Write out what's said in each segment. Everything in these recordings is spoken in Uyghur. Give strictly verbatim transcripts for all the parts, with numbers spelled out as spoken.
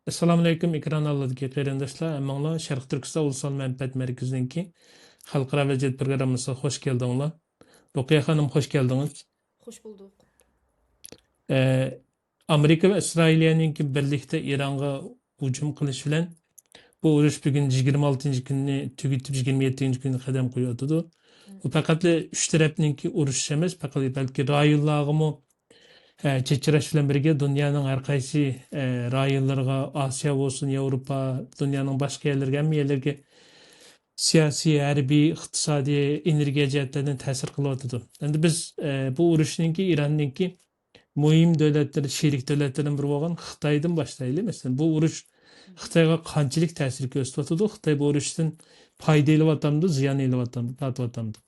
ئەسسالامۇئەلەيكۇم، ئېكران ئالدىدىكى قېرىنداشلار، ھەممىڭلار شەرقىي تۈركىستان ئۇلۇسلار مەنپەئەت مەركىزىنىڭكى خەلقئارا ۋەزىيەت پروگراممىسىغا خوش كەلدىڭلار. رۇقىيە خانىم، خوش كەلدىڭىز. خوش بولدۇق. ئە، ئامېرىكا ۋە ئىسرائىلىيەنىڭكى بىرلىكتە ئىرانغا ھۇجۇم قىلىش بىلەن بۇ ئۇرۇش بۈگۈن يىگىرمە ئالتىنچى كۈننى تۈگىتىپ، يىگىرمە يەتتىنچى كۈنگە قەدەم قويۇۋاتىدۇ. بۇ پەقەتلا ئۈچ تەرەپنىڭكى ئۇرۇشى ئەمەس، پەقەت بەلكى رايونلارغىمۇ ئە، چېچىراش بىلەن بىرگە دۇنيانىڭ ھەر قايسى، ئە، رايونلىرىغا، ئاسىيا بولسۇن، ياۋروپا، دۇنيانىڭ باشقا يەرلىرىگە، ھەممە يەرلەرگە سىياسىي، ھەربىي، ئىقتىسادىي، ئېنېرگىيە جەھەتلەردىن تەسىر قىلىۋاتىدۇ. ئەمدى بىز، ئە، بۇ ئۇرۇشنىڭكى، ئىراننىڭكى مۇھىم دۆلەتلىرى، شېرىك دۆلەتلەردىن بىرى بولغان خىتايدىن باشلايلى. مەسىلەن، بۇ ئۇرۇش خىتايغا قانچىلىك تەسىر كۆرسىتىۋاتىدۇ؟ خىتاي بۇ ئۇرۇشتىن پايدا ئېلىۋاتامدۇ، زىيان ئېلىۋاتامدۇ، تارتىۋاتامدۇ؟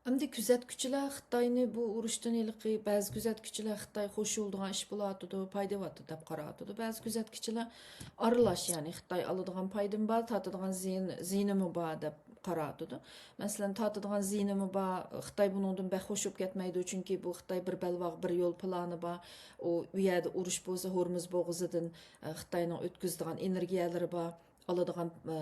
ئەمدى كۆزەتكۈچىلەر خىتاينى بۇ ئۇرۇشتىن ھېلىقى بەزى كۆزەتكۈچىلەر خىتاي خوش بولىدىغان ئىش بولۇۋاتىدۇ، پايدا ئېلىۋاتىدۇ دەپ قاراۋاتىدۇ. بەزى كۆزەتكۈچىلەر ئارىلاش، يەنى خىتاي ئالىدىغان پايدىمۇ بار، تارتىدىغان زىيىن، زىيىنىمۇ بار دەپ قاراۋاتىدۇ. مەسىلەن، تارتىدىغان زىيىنىمۇ بار، خىتاي بۇنىڭدىن بەك خوش بولۇپ كەتمەيدۇ، چۈنكى بۇ خىتاي بىر بەلباغ بىر يول پىلانى بار. ئۇ، ئۇ يەردە ئۇرۇش بولسا، ھورمۇز بوغۇزىدىن، ئە، خىتاينىڭ ئۆتكۈزىدىغان ئېنېرگىيەلىرى بار. ئالىدىغان، ئە،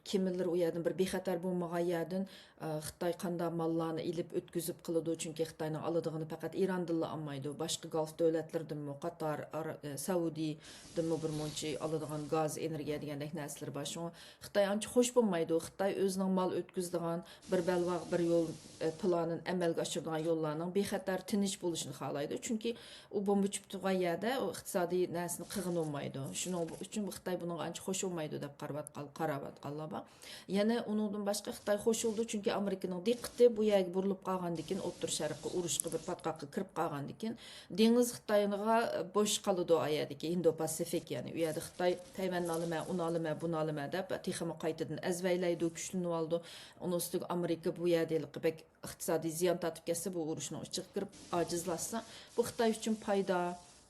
كېمىلىرى ئۇ يەردىن بىر بىخەتەر بولمىغان يەردىن، ئە، خىتاي قانداق ماللارنى ئېلىپ ئۆتكۈزۈپ قىلىدۇ، چۈنكى خىتاينىڭ ئالىدىغىنى پەقەت ئىراندىنلا ئالمايدۇ، باشقا گالف دۆلەتلىرىدىنمۇ، قاتار، ئارا-، ئە، سەئۇدىدىنمۇ بىر مۇنچە ئالىدىغان گاز، ئېنېرگىيە دېگەندەك نەرسىلىرى بار. شۇڭا خىتاي ئانچە خوش بولمايدۇ. خىتاي ئۆزىنىڭ مال ئۆتكۈزىدىغان بىر بەلباغ بىر يول، ئە، پىلانىنى ئەمەلگە ئاشۇرىدىغان يوللارنىڭ بىخەتەر، تىنچ بولۇشىنى خالايدۇ. چۈنكى ئۇ بومبا چۈشۈپ تۇرغان يەردە ئۇ ئىقتىسادىي نەرسىنى قىلغىلى بولمايدۇ. شۇنىڭ ئۈچۈن بۇ خىتاي بۇنىڭغا ئانچە خوش بولمايدۇ دەپ قاراۋاتقان، قاراۋاتقانلار بار. يەنە ئۇنىڭدىن باشقا خىتاي خوش بولىدۇ، چۈنكى ئامېرىكىنىڭ دىققىتى بۇ يەرگە بۇرۇلۇپ قالغاندىن كېيىن، ئوتتۇرا شەرققە ئۇرۇشقا بىر پاتقاققا كىرىپ قالغاندىن كېيىن، دېڭىز خىتايغا بوش قالىدۇ، ئۇ يەردىكى ھىندو پاسىفىك، يەنى ئۇ يەردە خىتاي تەيۋەننى ئالىمەن، ئۇنى ئالىمەن، بۇنى ئالىمەن دەپ تېخىمۇ قايتىدىن ئەزۋەيلەيدۇ، كۈچلىنىۋالىدۇ. ئۇنىڭ ئۈستىگە ئامېرىكا بۇ يەردە ھېلىقى بەك ئىقتىسادىي زىيان تارتىپ كەتسە، بۇ ئۇرۇشنىڭ ئىچىگە كىرىپ ئاجىزلاشسا، بۇ خىتاي ئۈچۈن پايدا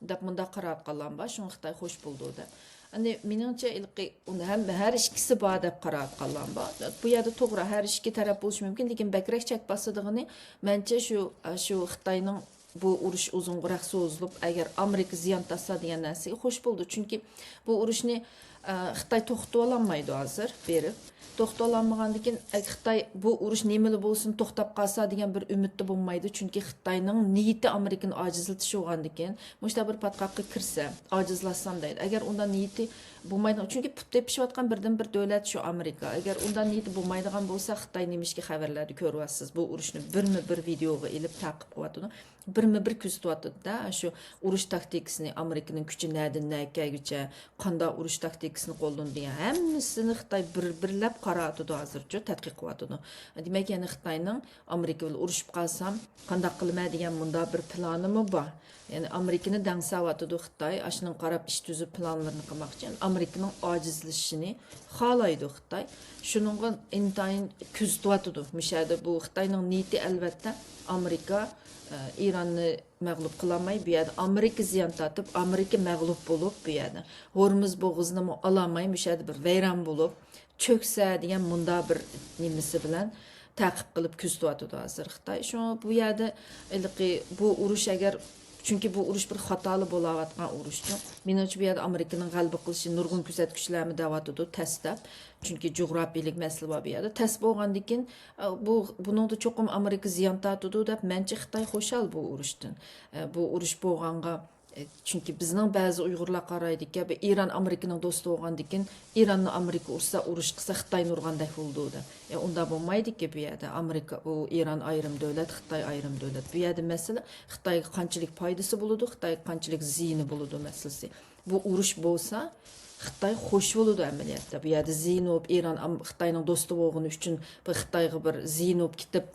دەپ مۇنداق قاراۋاتقانلارمۇ بار، شۇڭا خىتاي خوش بولىدۇ دەپ. ئەمدى مېنىڭچە، ھېلىقى ئۇنى ھەم، ھەر ئىككىسى بار دەپ قاراۋاتقانلارمۇ بار. بۇ يەردە توغرا، ھەر ئىككى تەرەپ بولۇشى مۇمكىن، لېكىن بەكرەك چەك باسىدىغىنى، مەنچە، شۇ، شۇ خىتاينىڭ بۇ ئۇرۇش ئۇزۇنغىراق سوزۇلۇپ، ئەگەر ئامېرىكا زىيان تارتسا دېگەن نەرسىگە خوش بولىدۇ. چۈنكى بۇ ئۇرۇشنى، ئە، خىتاي توختىتىۋالالمايدۇ ھازىر بېرىپ. توختىتىۋالالمىغاندىكىن، ئە، خىتاي بۇ ئۇرۇش نېمىلا بولسۇن توختاپ قالسا دېگەن بىر ئۈمىدتە بولمايدۇ. چۈنكى خىتاينىڭ نىيىتى ئامېرىكىنى ئاجىزلىتىش بولغاندىكىن، مۇشۇنداق بىر پاتقاققا كىرسە، ئاجىزلاتسام دەيدۇ. ئەگەر ئۇنداق نىيىتى بولمايدىغان، چۈنكى پۇت تېپىشىۋاتقان بىردىنبىر دۆلەت شۇ ئامېرىكا. ئەگەر ئۇنداق نىيىتى بولمايدىغان بولسا، خىتاي نېمىشقا خەۋەرلەردە كۆرۈۋاتىسىز؟ بۇ ئۇرۇشنى بىرمۇ بىر ۋىدېئوغا ئېلىپ تەقىپ قىلىۋاتىدۇ. بىرمۇ بىر كۆزىتىۋاتىدۇ-دە، شۇ ئۇرۇش تاكتىكىسىنى، ئامېرىكىنىڭ كۈچى نەدىن نەگىچە، قانداق ئۇرۇش تاكتىكىسىنى قوللىنىدۇ دېگەن ھەممىسىنى خىتاي بىر-بىرلەپ قاراۋاتىدۇ ھازىرچۇ، تەتقىق قىلىۋاتىدۇ. دېمەك، يەنە خىتاينىڭ ئامېرىكا بىلەن ئۇرۇشۇپ قالسام، قانداق قىلىمەن دېگەن مۇنداق بىر پىلانىمۇ بار. يەنى ئامېرىكىنى دەڭسەۋاتىدۇ خىتاي، ئاشۇنىڭغا قاراپ ئىش تۈزۈپ پىلانلىرىنى قىلماقچى. يەنى ئامېرىكىنىڭ ئاجىزلىشىشىنى خالايدۇ خىتاي. شۇنىڭغا ئىنتايىن كۆزىتىۋاتىدۇ. مۇشۇ يەردە بۇ خىتاينىڭ نىيىتى، ئەلۋەتتە، ئامېرىكا، ئە، ئىراننى مەغلۇپ قىلالماي، بۇ يەردە ئامېرىكا زىيان تارتىپ، ئامېرىكا مەغلۇپ بولۇپ، بۇ يەردە ھورمۇز بوغۇزىنىمۇ ئالالماي، مۇشۇ يەردە بىر ۋەيران بولۇپ چۆكسە دېگەن مۇنداق بىر نېمىسى بىلەن تەقىب قىلىپ كۆزىتىۋاتىدۇ ھازىر خىتاي. شۇڭا بۇ يەردە ھېلىقى بۇ ئۇرۇش ئەگەر، چۈنكى بۇ ئۇرۇش بىر خاتالىق بولاۋاتقان ئۇرۇشچۇ. مېنىڭچە، بۇ يەردە ئامېرىكىنىڭ غەلىبە قىلىشى نۇرغۇن كۆزەتكۈچىلەرمۇ دەۋاتىدۇ، تەس دەپ. چۈنكى جۇغراپىيىلىك مەسىلە بار بۇ يەردە. تەس بولغاندىكىن، ئە، بۇ، بۇنىڭدا چوقۇم ئامېرىكا زىيان تارتىدۇ دەپ، مەنچە خىتاي خۇشال بۇ ئۇرۇشتىن. ئە، بۇ ئۇرۇش بولغانغا، ئە، چۈنكى بىزنىڭ بەزى ئۇيغۇرلار قارايدىكەن، بۇ ئىران ئامېرىكىنىڭ دوستى بولغاندىكىن، ئىراننى ئامېرىكا ئۇرسا، ئۇرۇش قىلسا، خىتاينى ئۇرغاندەك بولىدۇ دەپ. ئە، ئۇنداق بولمايدىكى بۇ يەردە. ئامېرىكا، ئۇ ئىران ئايرىم دۆلەت، خىتاي ئايرىم دۆلەت. بۇ يەردە مەسىلە خىتايغا قانچىلىك پايدىسى بولىدۇ، خىتايغا قانچىلىك زىيىنى بولىدۇ مەسىلىسى. بۇ ئۇرۇش بولسا، خىتاي خوش بولىدۇ ئەمەلىيەتتە. بۇ يەردە زىيىن بولۇپ، ئىران ئام-، خىتاينىڭ دوستى بولغىنى ئۈچۈن بۇ خىتايغا بىر زىيىن بولۇپ كېتىپ،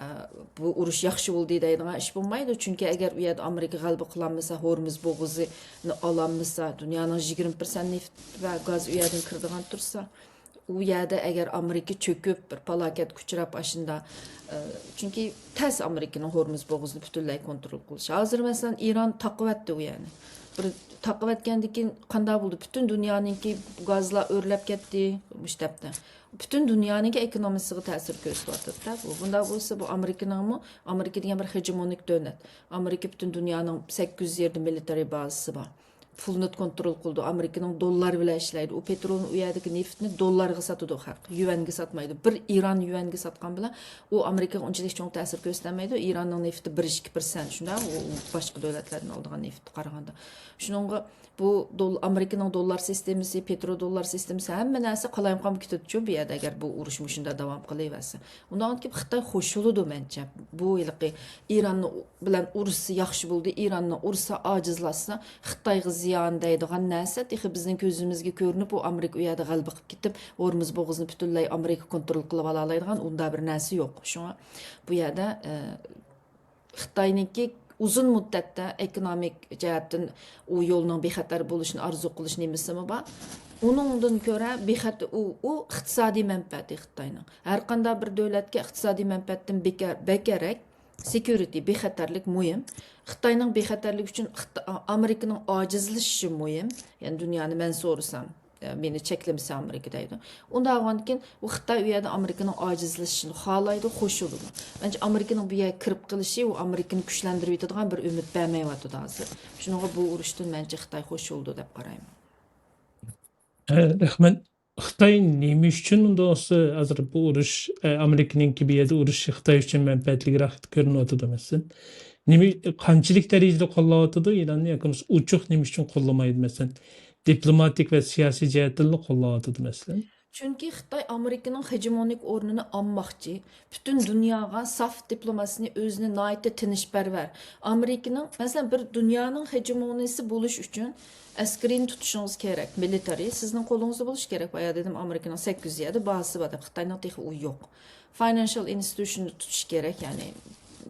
ئە، بۇ ئۇرۇش ياخشى بولدى دەيدىغان ئىش بولمايدۇ. چۈنكى ئەگەر ئۇ يەردە ئامېرىكا غەلىبە قىلالمىسا، ھورمۇز بوغۇزىنى ئالالمىسا، دۇنيانىڭ يىگىرمە پىرسەنت نېفىت ۋە گاز ئۇ يەردىن كىرىدىغان تۇرسا، ئۇ يەردە ئەگەر ئامېرىكا چۆكۈپ، بىر پالاكەتكە ئۇچراپ ئاشۇندا، ئە، چۈنكى تەس ئامېرىكىنىڭ ھورمۇز بوغۇزىنى پۈتۈنلەي كونترول قىلىش. ھازىر، مەسىلەن، ئىران تاقىۋەتتى ئۇ يەرنى. بىر تاقىۋەتكەندىن كېيىن قانداق بولدى؟ پۈتۈن دۇنيانىڭكى گازلار ئۆرلەپ كەتتى، مۇشۇ تەپتە. پۈتۈن دۇنيانىڭكى ئېكونومىكىسىغا تەسىر كۆرسىتىۋاتىدۇ-دە بۇ. بۇنداق بولسا، بۇ ئامېرىكىنىڭمۇ، ئامېرىكا دېگەن بىر ھېژېمونىك دۆلەت. ئامېرىكا پۈتۈن دۇنيانىڭ سەككىز يۈز يەردە مىلىتارىي بازىسى بار. پۇلنى كونترول قىلىدۇ. ئامېرىكىنىڭ دوللار بىلەن ئىشلەيدۇ. ئۇ پېترولنى، ئۇ يەردىكى نېفىتنى دوللارغا ساتىدۇ خەق. يۈەنگە ساتمايدۇ. بىر ئىران يۈەنگە ساتقان بىلەن ئۇ ئامېرىكىغا ئۇنچىلىك چوڭ تەسىر كۆرسىتەلمەيدۇ. ئىراننىڭ نېفىتى بىر ئىككى پىرسەنت، شۇنداق، ئۇ باشقا دۆلەتلەردىن ئالىدىغان نېفىتقا قارىغاندا. شۇنىڭغا بۇ دول-، ئامېرىكىنىڭ دوللار سىستېمىسى، پېترو دوللار سىستېمىسى، ھەممە نەرسە قالايمىقان بولۇپ كېتىدۇچۇ بۇ يەردە، ئەگەر بۇ ئۇرۇش مۇشۇنداق داۋام قىلىۋەرسە. ئۇنداق كېلىپ خىتاي خوشلىدى مەنچە. بۇ ھېلىقى ئىراننى بىلەن ئۇرۇشسا ياخشى بولدى، ئىراننى ئۇرسا ئاجىزلاشسا، خىتايغا زىيان دەيدىغان نەرسە تېخى بىزنىڭ كۆزىمىزگە كۆرۈنۈپ، ئۇ ئامېرىكا ئۇ يەردە غەلىبە قىلىپ كېتىپ، ھورمۇز بوغۇزىنى پۈتۈنلەي ئامېرىكا كونترول قىلىپ ئالالايدىغان ئۇنداق بىر نەرسە يوق. شۇڭا بۇ يەردە، ئە، خىتاينىڭكى ئۇزۇن مۇددەتتە ئېكونومىك جەھەتتىن ئۇ يولنىڭ بىخەتەر بولۇشىنى ئارزۇ قىلىش نېمىسىمۇ بار. ئۇنىڭدىن كۆرە بىخەت-، ئۇ، ئۇ ئىقتىسادىي مەنپەئەتى خىتاينىڭ. ھەر قانداق بىر دۆلەتكە ئىقتىسادىي مەنپەئەتتىن بىكە-، بەكرەك سېكيۇرىتى، بىخەتەرلىك مۇھىم. خىتاينىڭ بىخەتەرلىكى ئۈچۈن خىتا-، ئامېرىكىنىڭ ئاجىزلىشىشى مۇھىم. يەنى دۇنيانى مەن سورىسام، مېنى چەكلىمىسە ئامېرىكا دەيدۇ. ئۇنداق بولغاندىكىن، ئۇ خىتاي ئۇ يەردە ئامېرىكىنىڭ ئاجىزلىشىشىنى خالايدۇ، خوشلىدى. مەنچە ئامېرىكىنىڭ بۇ يەرگە كىرىپ قېلىشى ئۇ ئامېرىكىنى كۈچلەندۈرۈۋېتىدىغان بىر ئۈمىد بەرمەيۋاتىدۇ ھازىر. شۇنىڭغا بۇ ئۇرۇشتىن مەنچە خىتاي خوشلىدى دەپ قارايمەن. ھە، رەھمەت. خىتاي نېمە ئۈچۈن ئۇنداق بولسا ھازىر بۇ ئۇرۇش، ئە، ئامېرىكىنىڭكى بۇ يەردە ئۇرۇشى خىتاي ئۈچۈن مەنپەئەتلىكرەك كۆرۈنۈۋاتىدۇ مەسىلەن؟ نېمە، قانچىلىك دەرىجىدە قوللاۋاتىدۇ ئىراننى ياكى بولمىسا ئوچۇق نېمە ئۈچۈن قوللىمايدۇ مەسىلەن؟ دىپلوماتىك ۋە سىياسىي جەھەتتىنلا قوللاۋاتىدۇ مەسىلەن. چۈنكى خىتاي ئامېرىكىنىڭ ھېژېمونىك ئورنىنى ئالماقچى، پۈتۈن دۇنياغا ساف دىپلوماتىيىسىنى ئۆزىنى ناھايىتى تىنچ پەرۋەر. ئامېرىكىنىڭ، مەسىلەن، بىر دۇنيانىڭ ھېژېمونىيىسى بولۇش ئۈچۈن ئەسكىرىينى تۇتۇشىڭىز كېرەك، مىلىتارىي سىزنىڭ قولىڭىزدا بولۇشى كېرەك. بايا دېدىم، ئامېرىكىنىڭ سەككىز يۈز يەردە بازىسى بار دەپ، خىتاينىڭ تېخى ئۇ يوق. فاينانشال ئىنستىتۇشننى تۇتۇش كېرەك، يەنى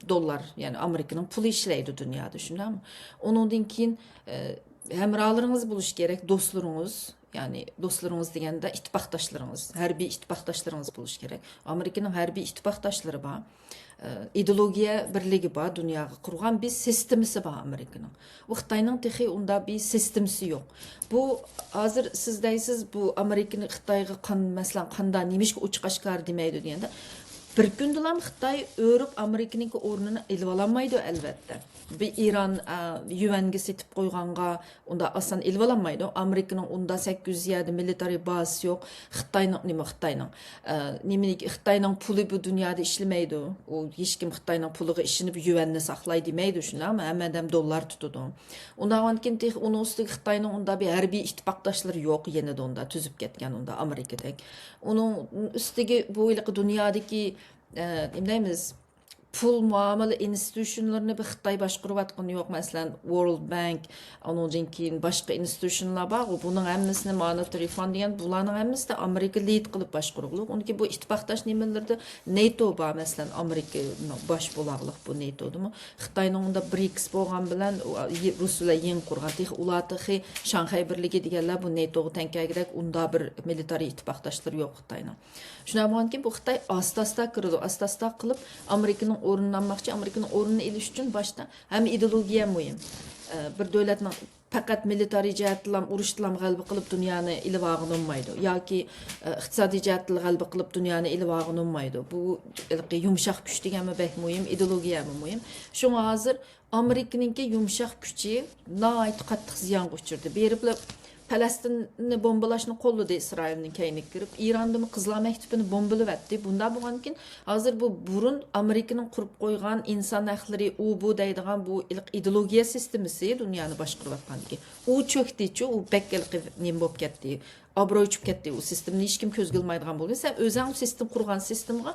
دوللار، يەنى ئامېرىكىنىڭ پۇلى ئىشلەيدۇ دۇنيادا، شۇنداقمۇ؟ ئۇنىڭدىن كېيىن، ئە، ھەمراھلىرىڭىز بولۇشى كېرەك، دوستلىرىڭىز، يەنى دوستلىرىڭىز دېگەندە ئىتتىپاقداشلىرىڭىز، ھەربىي ئىتتىپاقداشلىرىڭىز بولۇشى كېرەك. ئامېرىكىنىڭ ھەربىي ئىتتىپاقداشلىرى بار. ئە، ئىدېئولوگىيە بىرلىكى بار، دۇنياغا قۇرغان بىر سىستېمىسى بار ئامېرىكىنىڭ. ئۇ خىتاينىڭ تېخى ئۇنداق بىر سىستېمىسى يوق. بۇ ھازىر سىز دەيسىز، بۇ ئامېرىكىنى خىتايغا قان-، مەسىلەن، قاندا نېمىشقا ئوچۇق ئاشكارا دېمەيدۇ دېگەندە، بىر كۈندىلا خىتاي ئۆرۈپ ئامېرىكىنىڭكى ئورنىنى ئېلىۋالالمايدۇ، ئەلۋەتتە. بىر ئىران، ئە، يۈەنگە سېتىپ قويغانغا، ئۇنداق ئاسان ئېلىۋالالمايدۇ. ئامېرىكىنىڭ ئۇنداق سەككىز يۈز يەردە مىلىتارىي بازىسى يوق. خىتاينىڭ، نېمە خىتاينىڭ، ئە، نېمە، خىتاينىڭ پۇلى بۇ دۇنيادا ئىشلىمەيدۇ. ئۇ ھېچكىم خىتاينىڭ پۇلىغا ئىشىنىپ يۈەننى ساقلاي دېمەيدۇ، شۇنداقمۇ؟ ھەممە ئادەم دوللار تۇتىدۇ. ئۇنداقتىن كېيىن تېخى ئۇنىڭ ئۈستىگە خىتاينىڭ ئۇنداق بىر ھەربىي ئىتتىپاقداشلىرى يوق، يېنىدا ئۇنداق تۈزۈپ كەتكەن ئۇنداق ئامېرىكىدەك. ئۇنىڭ ئۈستىگە بۇ ھېلىقى دۇنيادىكى، ئە، نېمە دەيمىز، پۇل مۇئامىلە ئىنستىتۇشنلىرىنى بىر خىتاي باشقۇرۇۋاتقىنى يوق. مەسىلەن، ۋورلد بانك، ئۇنىڭدىن كېيىن باشقا ئىنستىتۇشنلار بارغۇ، بۇنىڭ ھەممىسىنى مونېتارى فوند دېگەن، بۇلارنىڭ ھەممىسىدە ئامېرىكا لىد قىلىپ باشقۇرغۇلۇق. ئۇنىڭ كېيىن بۇ ئىتتىپاقداش نېمىلىرىدە نېتو بار، مەسىلەن، ئامېرىكىنىڭ باش بولاغلىق بۇ نېتودىمۇ. خىتاينىڭ ئۇندا برىكس بولغان بىلەن، ئۇ، رۇس بىلەن يېڭى قۇرغان، تېخى ئۇلار تېخى شاڭخەي بىرلىكى دېگەنلەر بۇ نېتوغا تەڭ كەلگۈدەك ئۇنداق بىر مىلىتارىي ئىتتىپاقداشلىرى يوق خىتاينىڭ. شۇنداق بولغاندىكىن بۇ خىتاي ئاستا-ئاستا كىرىدۇ، ئاستا-ئاستا قىلىپ ئامېرىكىنىڭ ئورنىنى ئالماقچى. ئامېرىكىنىڭ ئورنىنى ئېلىش ئۈچۈن باشتا ھەم ئىدېئولوگىيە مۇھىم. ئە، بىر دۆلەتنىڭ پەقەت مىلىتارىي جەھەتتىلا، ئۇرۇشتىلا غەلىبە قىلىپ دۇنيانى ئېلىۋالغىلى بولمايدۇ. ياكى، ئە، ئىقتىسادىي جەھەتتىلا غەلىبە قىلىپ دۇنيانى ئېلىۋالغىلى بولمايدۇ. بۇ ھېلىقى يۇمشاق كۈچ دېگەنمۇ بەك مۇھىم، ئىدېئولوگىيەمۇ مۇھىم. شۇڭا ھازىر ئامېرىكىنىڭكى يۇمشاق كۈچى ناھايىتى قاتتىق زىيانغا ئۇچرىدى. بېرىپلا پەلەستىننى بومبىلاشنى قوللىدى ئىسرائىلنىڭ كەينىگە كىرىپ. ئىراندىمۇ قىزلار مەكتىپىنى بومبىلىۋەتتى. بۇنداق بولغاندىكىن، ھازىر بۇ بۇرۇن ئامېرىكىنىڭ قۇرۇپ قويغان ئىنسان ھەقلىرى، ئۇ، بۇ دەيدىغان بۇ ئىلق-، ئىدېئولوگىيە سىستېمىسى دۇنيانى باشقۇرۇۋاتقاندىكىن، ئۇ چۆكتىچۇ، ئۇ بەك ھېلىقى نېمە بولۇپ كەتتى. ئابرۇي چۈشۈپ كەتتى، ئۇ سىستېمىنى ھېچكىم كۆزگە ئىلمايدىغان بولدى. سەن ئۆزۈڭ سىستېما قۇرغان سىستېمىغا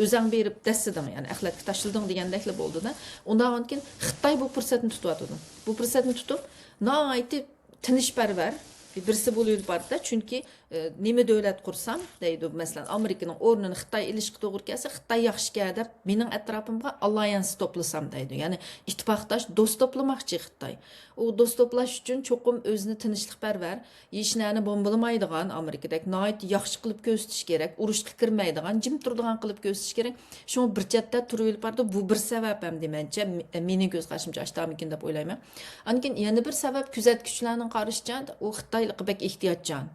ئۆزۈڭ بېرىپ دەسسىدىڭ، يەنى ئەخلەتكە تاشلىدىڭ دېگەندەكلا بولدىدا. ئۇنداقكىن خىتاي بۇ پۇرسەتنى تۇتۇۋاتىدۇ. بۇ پۇرسەتنى تۇتۇپ، ناھايىتى تىنچپەرۋەر بىرسى بولۇۋېلىپ بارىدۇ. چۈنكى، ئە، نېمە دۆلەت قۇرسام دەيدۇ، مەسىلەن، ئامېرىكىنىڭ ئورنىنى خىتاي ئېلىشقا توغرا كەلسە، خىتاي ياخشىكەن دەپ مېنىڭ ئەتراپىمغا ئاللىيانس توپلىسام دەيدۇ. يەنى ئىتتىپاقداش، دوست توپلىماقچى خىتاي. ئۇ دوست توپلاش ئۈچۈن چوقۇم ئۆزىنى تىنچلىقپەرۋەر، ھېچنەنى بومبىلىمايدىغان، ئامېرىكىدەك ناھايىتى ياخشى قىلىپ كۆرسىتىش كېرەك، ئۇرۇشقا كىرمەيدىغان، جىم تۇرىدىغان قىلىپ كۆرسىتىش كېرەك. شۇڭا بىر چەتتە تۇرۇۋېلىپ بارىدۇ، بۇ بىر سەۋەب ئەمدى مەنچە، مې-، مېنىڭ كۆز قارىشىمچە ئاشتامىكىن دەپ ئويلايمەن. ئاندىن كېيىن يەنە بىر سەۋەب، كۆزەتكۈچىلەرنىڭ قارىشىچە، ئۇ خىتايلىقى بەك ئېھتىياتچان.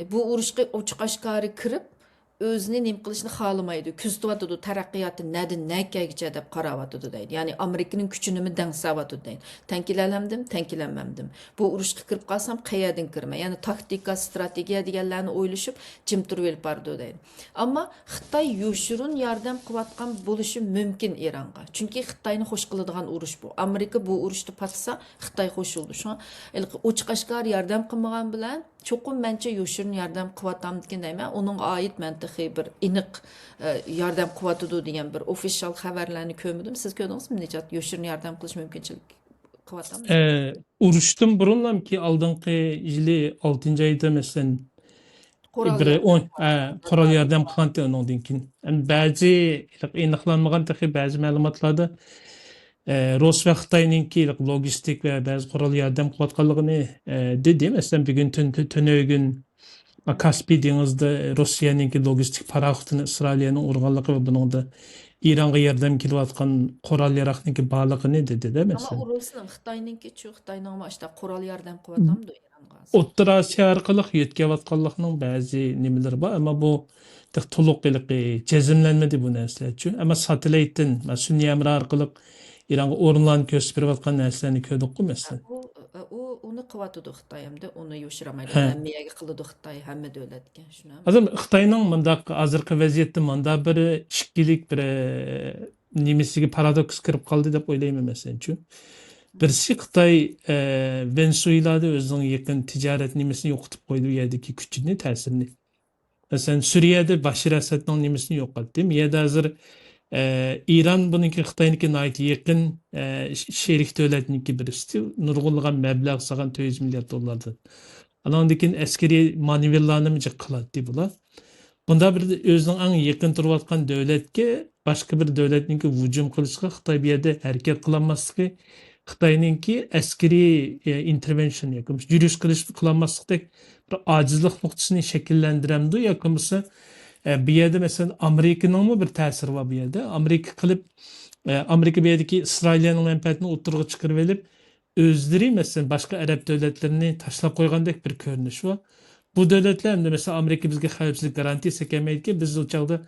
بۇ ئۇرۇشقا ئوچۇق ئاشكارا كىرىپ، ئۆزىنى نېمە قىلىشنى خالىمايدۇ، كۆزىتىۋاتىدۇ، تەرەققىياتى نەدىن نەگىچە دەپ قاراۋاتىدۇ دەيدۇ. يەنى ئامېرىكىنىڭ كۈچىنىمۇ دەڭسەۋاتىدۇ دەيدۇ. تەڭكىلەلەمدىم، تەڭكىلەنمەمدىم. بۇ ئۇرۇشقا كىرىپ قالسام قەيەردىن كىرىمەن؟ يەنى تاكتىكا، ستراتېگىيە دېگەنلەرنى ئويلىشىپ جىم تۇرۇۋېلىپ بارىدۇ دەيدۇ. ئەمما خىتاي يوشۇرۇن ياردەم قىلىۋاتقان بولۇشى مۇمكىن ئىرانغا. چۈنكى خىتاينى خوش قىلىدىغان ئۇرۇش بۇ. ئامېرىكا بۇ ئۇرۇشتا پاتسا، خىتاي خوش بولىدۇ. شۇڭا ھېلىقى ئوچۇق ئاشكارا ياردەم قىلمىغان بىلەن، چوقۇم مەنچە يوشۇرۇن ياردەم قىلىۋاتامدىكىن دەيمەن. ئۇنىڭغا ئائىت مەن تېخى بىر ئېنىق، ئە، ياردەم قىلىۋاتىدۇ دېگەن بىر ئوفىشال خەۋەرلەرنى كۆرمىدىم. سىز كۆردىڭىزمۇ، نىجات، يوشۇرۇن ياردەم قىلىش مۇمكىنچىلىك قىلىۋاتامدۇ؟ ئە، ئۇرۇشتىن بۇرۇنلامكى ئالدىنقى يىلى ئالتىنچى ئايدا، مەسىلەن، قورال بىر ياردەم ئون، ئە، قورال ياردەم قىلغانتى ئۇنىڭدىن كېيىن. ئەمدى بەزى ئېنىقلانمىغان تېخى بەزى مەلۇماتلاردا، ئە، رۇس ۋە خىتاينىڭكى لوگىستىك ۋە بەزى قورال ياردەم قىلىۋاتقانلىقىنى، ئە، دېدى. مەسىلەن، بۈگۈن تۈن-، تۈنۈگۈن كاسپىي دېڭىزىدا روسىيەنىڭكى لوگىستىك پاراخوتىنى ئىسرائىلىيەنىڭ ئۇرغانلىقى ۋە بۇنىڭدا ئىرانغا ياردەم كېلىۋاتقان قورال ياراقنىڭكى بارلىقىنى دېدىدە، ئەمما مەسىلەن. ئۇ رۇسنىڭ، خىتاينىڭكىچۇ، خىتاينىڭمۇ ئاشتا قورال ياردەم قىلىۋاتامدۇ ئىرانغا؟ ئوتتۇرا ئاسىيا ئارقىلىق يۆتكەۋاتقانلىقنىڭ بەزى نېمىلىرى بار، ئەمما بۇ تېخى تولۇق ھېلىقى جەزملەنمىدى بۇ نەرسىلەرچۇ. ئەمما ساتېلايتتىن، سۈنئىي ھەمراھ ئارقىلىق ئىرانغا ئورۇنلارنى كۆرسىتىپ بېرىۋاتقان نەرسىلەرنى كۆردۇققۇ، مەسىلەن. ئۇ، ئۇ، ئۇنى قىلىۋاتىدۇ خىتاي، ئەمدى ئۇنى يوشۇرالمايدۇ. ھە. ھەممە يەرگە قىلىدۇ خىتاي، ھەممە دۆلەتكە. شۇنى ھازىر خىتاينىڭ مۇنداق ھازىرقى ۋەزىيەتتە مۇنداق بىر ئىككىلىك بىر، ئە، نېمىسىگە پارادوكس كىرىپ قالدى دەپ ئويلايمەن، مەسىلەنچۇ. بىرسى خىتاي، ئە، ۋېنېسۇېلادا ئۆزىنىڭ يېقىن تىجارەت نېمىسىنى يوقىتىپ قويدى، ئۇ يەردىكى كۈچىنى، تەسىرىنى. مەسىلەن، سۈرىيەدە باشىر ئەسەدنىڭ نېمىسىنى يوقاتتى. بۇ يەردە ھازىر، ئە، ئىران بۇنىڭكى خىتاينىڭكى ناھايىتى يېقىن، ئە، ش-، شېرىك دۆلەتنىڭكى بىرسى. نۇرغۇنلىغان مەبلەغ سالغان، تۆت يۈز مىليارد دوللاردىن. ئانىڭدىن كېيىن ئەسكىرىي مانېۋىرلارنىمۇ جىق قىلاتتى بۇلار. بۇنداق بىر ئۆزىنىڭ ئەڭ يېقىن تۇرۇۋاتقان دۆلەتكە باشقا بىر دۆلەتنىڭكى ھۇجۇم قىلىشىغا خىتاي بۇ يەردە ھەرىكەت قىلالماسلىقى، خىتاينىڭكى ئەسكىرىي، ئە، ئىنتېرۋېنشن ياكى بولمىسا يۈرۈش قىلىش قىلالماسلىقتەك بىر ئاجىزلىق نۇقتىسىنى شەكىللەندۈرەمدۇ ياكى بولمىسا، ئە، بۇ يەردە، مەسىلەن، ئامېرىكىنىڭمۇ بىر تەسىرى بار بۇ يەردە. ئامېرىكا قىلىپ، ئە، ئامېرىكا بۇ يەردىكى ئىسرائىلىيەنىڭ مەنپەئەتىنى ئوتتۇرىغا چىقىرىۋېلىپ، ئۆزلىرى، مەسىلەن، باشقا ئەرەب دۆلەتلىرىنى تاشلاپ قويغاندەك بىر كۆرۈنۈش بار. بۇ دۆلەتلەر ئەمدى، مەسىلەن، ئامېرىكا بىزگە خەۋپسىزلىك گارانتىيىسى ئەكەلمەيدىكەن، بىز ئۇ چاغدا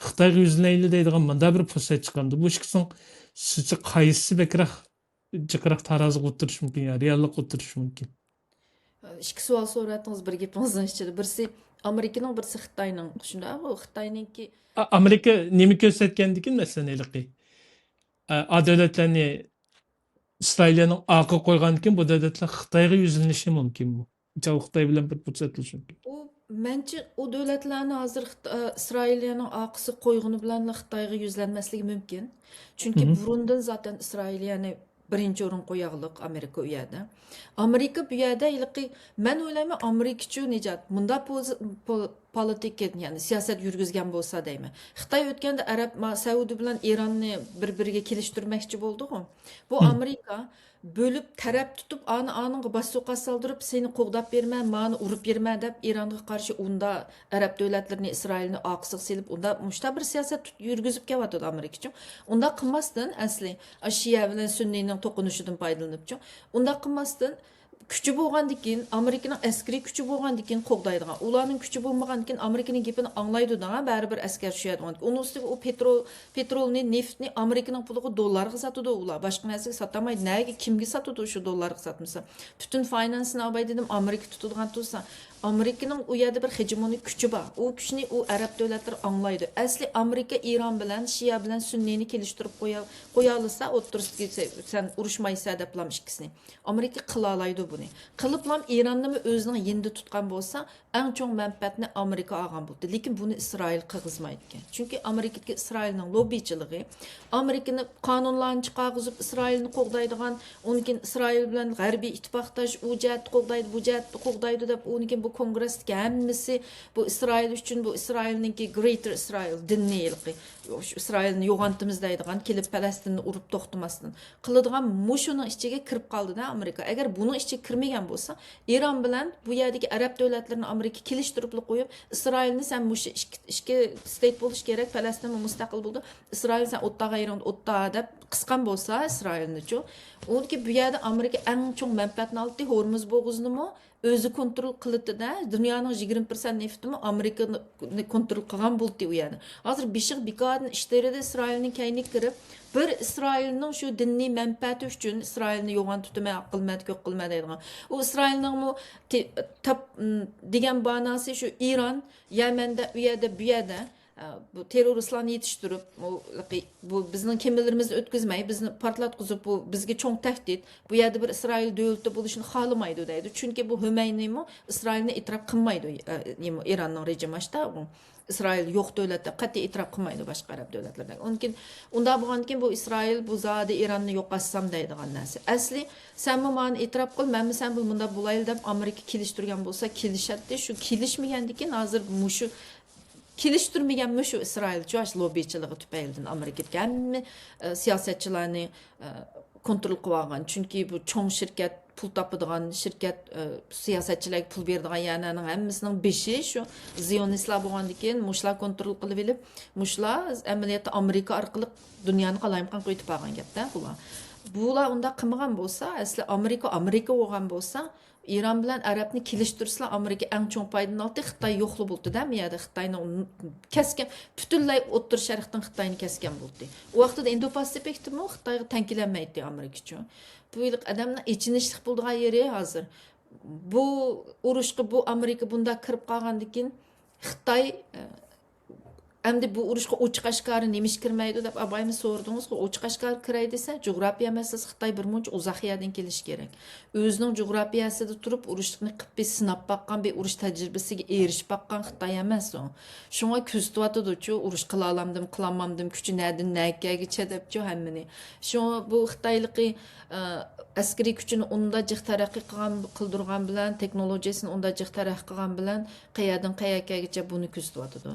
خىتايغا يۈزلىنەيلى دەيدىغان مۇنداق بىر پۇرسەت چىقامدۇ؟ بۇ ئىككىسىنىڭ سىزچە قايسىسى بەكرەك جىقراق تارازىغا ئولتۇرۇشى مۇمكىن يا رېئاللىققا ئولتۇرۇشى مۇمكىن؟ ئىككى سوئال سورىۋەتتىڭىز بىر گېپىڭىزنىڭ ئىچىدە. بىرسى ئامېرىكىنىڭ، بىرسى خىتاينىڭ. شۇنداقغۇ، خىتاينىڭكى. ئا-، ئامېرىكا نېمە كۆرسەتكەندىكىن، مەسىلەن، ھېلىقى، ئا، ئا دۆلەتلەرنى ئىسرائىلىيەنىڭ ئارقىغا قويغاندىكىن، بۇ دۆلەتلەر خىتايغا يۈزلىنىشى مۇمكىنمۇ؟ چاۋ خىتاي بىلەن بىر پۇرسەت بولۇشى مۇمكىن. ئۇ، مەنچە، ئۇ دۆلەتلەرنى ھازىر خىت-، ئە، ئىسرائىلىيەنىڭ ئارقىسىغا قويغىنى بىلەنلا خىتايغا يۈزلەنمەسلىكى مۇمكىن. چۈنكى مم. بۇرۇندىن زاتەن ئىسرائىلىيەنى بىرىنچى ئورۇنغا قوياغلىق ئامېرىكا ئۇ يەردە. ئامېرىكا بۇ يەردە ھېلىقى، مەن ئويلايمەن، ئامېرىكىچۇ نىجات مۇنداق پوزى-، پو-، پولىتىكا، يەنى سىياسەت يۈرگۈزگەن بولسا دەيمەن. خىتاي ئۆتكەندە ئەرەب، ما-، سەئۇدى بىلەن ئىراننى بىر-بىرىگە كېلىشتۈرمەكچى بولدىغۇ. بۇ مم. ئامېرىكا بۆلۈپ، تەرەپ تۇتۇپ، ئانى ئانىڭغا باش سوقا سالدۇرۇپ، سېنى قوغداپ بېرىمەن، مانى ئۇرۇپ بېرىمەن دەپ ئىرانغا قارشى ئۇندا ئەرەب دۆلەتلىرىنى، ئىسرائىلنى ئارقىسىغا سېلىپ، ئۇندا مۇشتا بىر سىياسەت تۇت-، يۈرگۈزۈپ كېلىۋاتىدۇ ئامېرىكىچۇ. ئۇنداق قىلماستىن، ئەسلى، ئا، شىئە بىلەن سۈننىينىڭ توقۇنۇشىدىن پايدىلىنىپچۇ. ئۇنداق قىلماستىن، كۈچى بولغاندىكىن، ئامېرىكىنىڭ ئەسكىرىي كۈچى بولغاندىكىن قوغدايدىغان. ئۇلارنىڭ كۈچى بولمىغاندىكىن ئامېرىكىنىڭ گېپىنى ئاڭلايدۇ دەڭا، بەرىبىر ئەسكەر چۈشىدىغان. ئۇنىڭ ئۈستىگە ئۇ پېترول، پېترولنى، نېفىتنى ئامېرىكىنىڭ پۇلىغا دوللارغا ساتىدۇ ئۇلار. باشقا نەرسىگە ساتالمايدۇ. نەگە، كىمگە ساتىدۇ شۇ دوللارغا ساتمىسا؟ پۈتۈن فاينانسنى ئاۋاي دېدىم، ئامېرىكا تۇتىدىغان تۇرسا. ئامېرىكىنىڭ ئۇ يەردە بىر خېجېمونىي كۈچى بار. ئۇ كۈچنى ئۇ ئەرەب دۆلەتلىرى ئاڭلايدۇ. ئەسلى ئامېرىكا ئىران بىلەن، شىئە بىلەن سۈننىينى كېلىشتۈرۈپ قويا-، قويالىسا ئوتتۇرىسىدىكى سە-، سەن ئۇرۇشمايسەن دەپلام ئىككىسىنى. ئامېرىكا قىلالايدۇ بۇنى. قىلىپلام ئىراننىمۇ ئۆزىنىڭ يېنىدا تۇتقان بولسا، ئەڭ چوڭ مەنپەئەتنى ئامېرىكا ئالغان بولدى. لېكىن بۇنى ئىسرائىل قىلغۇزمايدىكەن. چۈنكى ئامېرىكىدىكى ئىسرائىلنىڭ لوببىچىلىقى، ئامېرىكىنى قانۇنلارنى چىقارغۇزۇپ، ئىسرائىلنى قوغدايدىغان، ئۇنىڭ كېيىن ئىسرائىل بىلەن غەربىي ئىتتىپاقداش، ئۇ جەھەتتە قوغدايدۇ، بۇ جەھەتتە قوغدايدۇ دەپ، ئۇنىڭ كېيىن بۇ كونگرېسستىكى ھەممىسى بۇ ئىسرائىل ئۈچۈن، بۇ ئىسرائىلنىڭكى گرېيتېر ئىسرائىل دىنىنى ھېلىقى ئىسرائىلنى يوغانتىمىز دەيدىغان، كېلىپ پەلەستىننى ئۇرۇپ توختىماستىن قىلىدىغان مۇشۇنىڭ ئىچىگە كىرىپ قالدىدا ئامېرىكا. ئەگەر بۇنىڭ ئىچىگە كىرمىگەن بولسا، ئىران بىلەن بۇ يەردىكى ئەرەب دۆلەتلىرىنى ئامېرىكا كېلىشتۈرۈپلا قويۇپ، ئىسرائىلنى سەن مۇشۇ ئىككى، ئىككى ستېيت بولۇش كېرەك، پەلەستىنمۇ مۇستەقىل بولىدۇ، ئىسرائىل سەن ئوتتاغا يېرىڭدە ئوتتا دەپ قىسقان بولسا ئىسرائىلنىچۇ، ئۇنىڭكى بۇ يەردە ئامېرىكا ئەڭ چوڭ مەنپەئەتنى ئالاتتى، ھورمۇز بوغۇزىنىمۇ ئۆزى كونترول قىلىتتىدا، دۇنيانىڭ يىگىرمە پىرسەنت نېفىتىمۇ ئامېرىكىنى كونترول قىلغان بولتى ئۇ يەردە. ھازىر بېشىغا بىكاردىن ئىش تېرىدى ئىسرائىلنىڭ كەينىگە كىرىپ، بىر ئىسرائىلنىڭ شۇ دىنىي مەنپەئەتى ئۈچۈن ئىسرائىلنى يوغان تۇتىمەن، ئاق قىلمەن، كۆك قىلمەن دەيدىغان. ئۇ ئىسرائىلنىڭمۇ تې-، تاپ-، م، دېگەن باناسى شۇ ئىران، يەمەندە، ئۇ يەردە، بۇ يەردە، ئە، بۇ تېررورىستلارنى يېتىشتۈرۈپ، بۇ، بۇ بىزنىڭ كېمىلىرىمىزنى ئۆتكۈزمەي، بىزنى پارتلاتقۇزۇپ، بۇ بىزگە چوڭ تەھدىت، بۇ يەردە بىر ئىسرائىل دۆلىتى بولۇشىنى خالىمايدۇ دەيدۇ. چۈنكى بۇ خۆمەينىمۇ ئىسرائىلنى ئېتىراپ قىلمايدۇ، ئە، نېمە، ئىراننىڭ رېجىمى ئاشتا، ئۇ ئىسرائىل يوق دۆلەت دەپ قەتئىي ئېتىراپ قىلمايدۇ باشقا ئەرەب دۆلەتلىرىدەك. ئۇنىڭ كېيىن ئۇنداق بولغاندىكىن بۇ ئىسرائىل بۇ زادى ئىراننى يوقاتسام دەيدىغان نەرسە. ئەسلى سەنمۇ مانا ئېتىراپ قىل، مەنمۇ سەن بىلەن مۇنداق بولايلى دەپ ئامېرىكا كېلىشتۈرگەن بولسا كېلىشەتتى. شۇ كېلىشمىگەندىكىن ھازىر مۇشۇ كېلىشتۈرمىگەنمۇ شۇ ئىسرائىلچۇ ئاشۇ لوببىچىلىقى تۈپەيلىدىن ئامېرىكىدىكى ھەممە، ئە، سىياسەتچىلارنى، ئە، كونترول قىلىۋالغان. چۈنكى بۇ چوڭ شىركەت، پۇل تاپىدىغان شىركەت، ئە، سىياسەتچىلەرگە پۇل بېرىدىغان يەرلەرنىڭ ھەممىسىنىڭ بېشى شۇ زىيونىستلار بولغاندىكىن مۇشۇلار كونترول قىلىۋېلىپ، مۇشۇلار ئەمەلىيەتتە ئامېرىكا ئارقىلىق دۇنيانى قالايمىقان قىلىپ ئاپارغان گەپتە بۇلار. بۇلار ئۇنداق قىلمىغان بولسا، ئەسلى ئامېرىكا، ئامېرىكا بولغان بولسا، ئىران بىلەن ئەرەبنى كېلىشتۈرسىلا، ئامېرىكا ئەڭ چوڭ پايدىنى ئالاتتى، خىتاي يوقلا بولاتتى دە، بۇ يەردە خىتاينى كەسكەن، پۈتۈنلەي ئوتتۇرا شەرقتىن خىتاينى كەسكەن بولاتتى. ئۇ ۋاقتىدا ئىندو پاسىفىكتىمۇ خىتايغا تەڭ كېلەلمەيتتى ئامېرىكىچۇ. بۇ ھېلىقى ئادەمنىڭ ئېچىنىشلىق بولىدىغان يېرى ھازىر. بۇ ئۇرۇشقا بۇ ئامېرىكا بۇنداق كىرىپ قالغاندىن كېيىن خىتاي، ئە، ئەمدى بۇ ئۇرۇشقا ئوچۇق ئاشكارا نېمىش كىرمەيدۇ دەپ ئابايمۇ سورىدىڭىزغۇ، ئوچۇق ئاشكارا كىرەي دېسە، جۇغراپىيە مەسىلىسى خىتاي بىر مۇنچە ئۇزاق يەردىن كېلىشى كېرەك. ئۆزىنىڭ جۇغراپىيەسىدە تۇرۇپ ئۇرۇشلۇقنى قىلىپ بىر سىناپ باققان، بىر ئۇرۇش تەجرىبىسىگە ئېرىشىپ باققان خىتاي ئەمەس ئۇ. شۇڭا كۆزىتىۋاتىدۇچۇ، ئۇرۇش قىلالامدىم، قىلالمامدىم، كۈچى نەدىن نەگىچە دەپچۇ ھەممىنى. شۇڭا بۇ خىتايلىقى، ئە، ئەسكىرىي كۈچىنى ئۇنداق جىق تەرەققىي قىلغان، قىلدۇرغان بىلەن، تېخنولوگىيەسىنى ئۇنداق جىق تەرەققىي قىلغان بىلەن، قەيەردىن قەيەرگىچە بۇنى كۆزىتىۋاتىدۇ.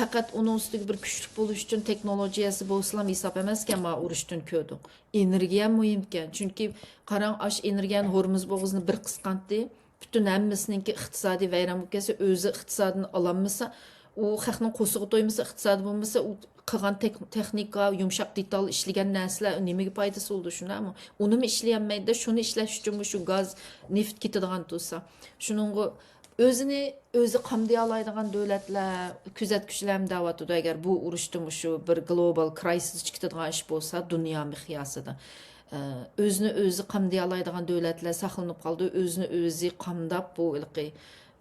پەقەت ئۇنىڭ ئۈستىگە بىر كۈچلۈك بولۇش ئۈچۈن تېخنولوگىيەسى بولسىلا ھېساب ئەمەسكەن، ما ئۇرۇشتىن كۆردۇق. ئېنېرگىيە مۇھىمكەن. چۈنكى قاراڭ، ئاش ئېنېرگىيەنى ھورمۇز بوغۇزىنى بىر قىسقانتى. پۈتۈن ھەممىسىنىڭكى ئىقتىسادى ۋەيران بولۇپ كەتسە، ئۆزى ئىقتىسادىنى ئالالمىسا، ئۇ خەقنىڭ قورسىقى تويمىسا، ئىقتىسادى بولمىسا، ئۇ قىلغان تېخ-، تېخنىكا، يۇمشاق دېتال ئىشلىگەن نەرسىلەر نېمىگە پايدىسى بولىدۇ، شۇنداقمۇ؟ ئۇنىمۇ ئىشلىيەلمەيدۇ، شۇنى ئىشلەش ئۈچۈن مۇشۇ گاز، نېفىت كېتىدىغان تۇرسا. شۇنىڭغا ئۆزىنى ئۆزى قامدىيالايدىغان دۆلەتلەر، كۆزەتكۈچىلەرمۇ دەۋاتىدۇ، ئەگەر بۇ ئۇرۇشتا مۇشۇ بىر گلوبال كرايسىس چىقىدىغان ئىش بولسا، دۇنيا مىقياسىدا، ئە، ئۆزىنى ئۆزى قامدىيالايدىغان دۆلەتلەر ساقلىنىپ قالىدۇ، ئۆزىنى ئۆزى قامداپ، بۇ ھېلىقى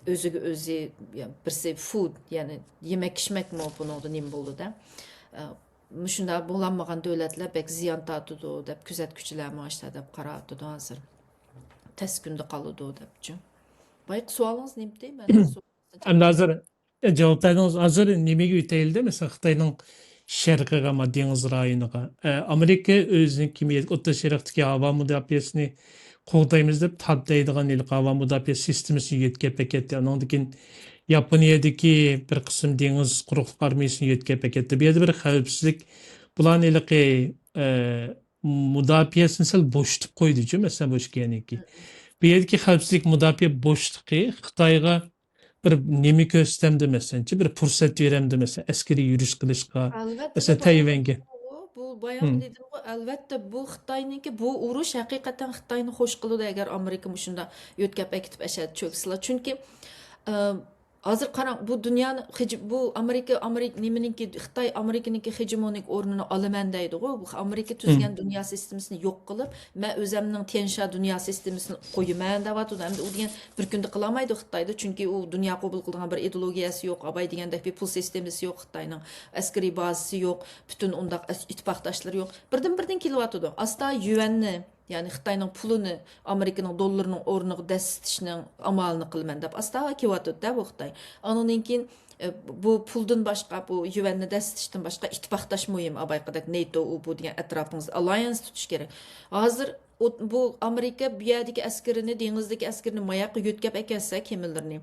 ئۆزىگە ئۆزى، يا، بىرسى فۇد، يەنى يېمەك ئىچمەكمۇ بۇنىڭدا نېمە بولىدۇ-دە. ئە، مۇشۇنداق بولالمىغان دۆلەتلەر بەك زىيان تارتىدۇ دەپ كۆزەتكۈچىلەرمۇ ئاشۇنداق دەپ قاراۋاتىدۇ ھازىر. تەس كۈندە قالىدۇ دەپچۇ. بايىقى سوئالىڭىز نېمىدى؟ مەن ئەمدى ھازىر، ئە، جاۋاب بەردىڭىز. ھازىر نېمىگە ئۆتەيلى-دە؟ مەسىلەن، خىتاينىڭ شەرقىگە، ما، دېڭىز رايونىغا. ئە، ئامېرىكا ئۆزىنىڭكى ئوتتۇرا شەرقتىكى ھاۋا مۇداپىئەسىنى قوغدايمىز دەپ تارتىدىغان ھېلىقى ھاۋا مۇداپىئە سىستېمىسىنى يۆتكەپ ئەكەتتى. ئانىڭدىن كېيىن ياپونىيەدىكى بىر قىسىم دېڭىز قۇرۇقلۇق ئارمىيىسىنى يۆتكەپ ئەكەتتى. بۇ يەردە بىر خەۋپسىزلىك، بۇلارنى ھېلىقى، ئە، مۇداپىئەسىنى سەل بوشىتىپ قويدىچۇ، مەسىلەن، بۇ ئىككىنىكى. بۇ يەردىكى خەۋپسىزلىك مۇداپىئە بوشلۇقى خىتايغا بىر نېمە كۆرسىتەمدۇ، مەسىلەنچە، بىر پۇرسەت بېرەمدۇ، مەسىلەن، ئەسكىرىي يۈرۈش قىلىشقا، ئەلۋەتتە، مەسىلەن، بۇ تەيۋەنگە. بۇ بايام دېدىمغۇ، ئەلۋەتتە، بۇ خىتاينىڭكى، بۇ ئۇرۇش ھەقىقەتەن خىتاينى خوش قىلىدۇ، ئەگەر ئامېرىكا مۇشۇنداق يۆتكەپ ئەكېتىپ ئەشەدە چۆكسىلا. چۈنكى، ئە، ھازىر قاراڭ، بۇ دۇنيانى خىج-، بۇ ئامېرىكا، ئامېرىكا نېمىنىڭكى، خىتاي ئامېرىكىنىڭكى خېژېمونىك ئورنىنى ئالىمەن دەيدىغۇ. بۇ ئامېرىكا تۈزگەن دۇنيا سىستېمىسىنى يوق قىلىپ، مەن ئۆزەمنىڭ تيەنشا دۇنيا سىستېمىسىنى قويىمەن دەۋاتىدۇ. ئەمدى ئۇ دېگەن بىر كۈندە قىلالمايدۇ خىتايدا، چۈنكى ئۇ دۇنيا قوبۇل قىلىدىغان بىر ئىدېئولوگىيەسى يوق، ئاباي دېگەندەك بىر پۇل سىستېمىسى يوق خىتاينىڭ، ئەسكىرىي بازىسى يوق، پۈتۈن ئۇنداق ئەس-، ئىتتىپاقداشلىرى يوق. بىردىن بىردىن كېلىۋاتىدۇ. ئاستا يۈەننى، يەنى خىتاينىڭ پۇلىنى ئامېرىكىنىڭ دوللىرىنىڭ ئورنىغا دەسسىتىشنىڭ ئامالىنى قىلىمەن دەپ ئاستا كېلىۋاتىدۇ-دە بۇ خىتاي. ئانىڭدىن كېيىن، ئە، بۇ پۇلدىن باشقا، بۇ يۈەننى دەسسىتىشتىن باشقا ئىتتىپاقداش مۇھىم. ئابايقىدەك نېيتو، ئۇ، بۇ دېگەن ئەتراپىڭىزدا ئالايانس تۇتۇش كېرەك. ھازىر ئوت-، بۇ ئامېرىكا بۇ يەردىكى ئەسكىرىنى، دېڭىزدىكى ئەسكىرىنى ماياققا يۆتكەپ ئەكەتسە كېمىلىرىنى،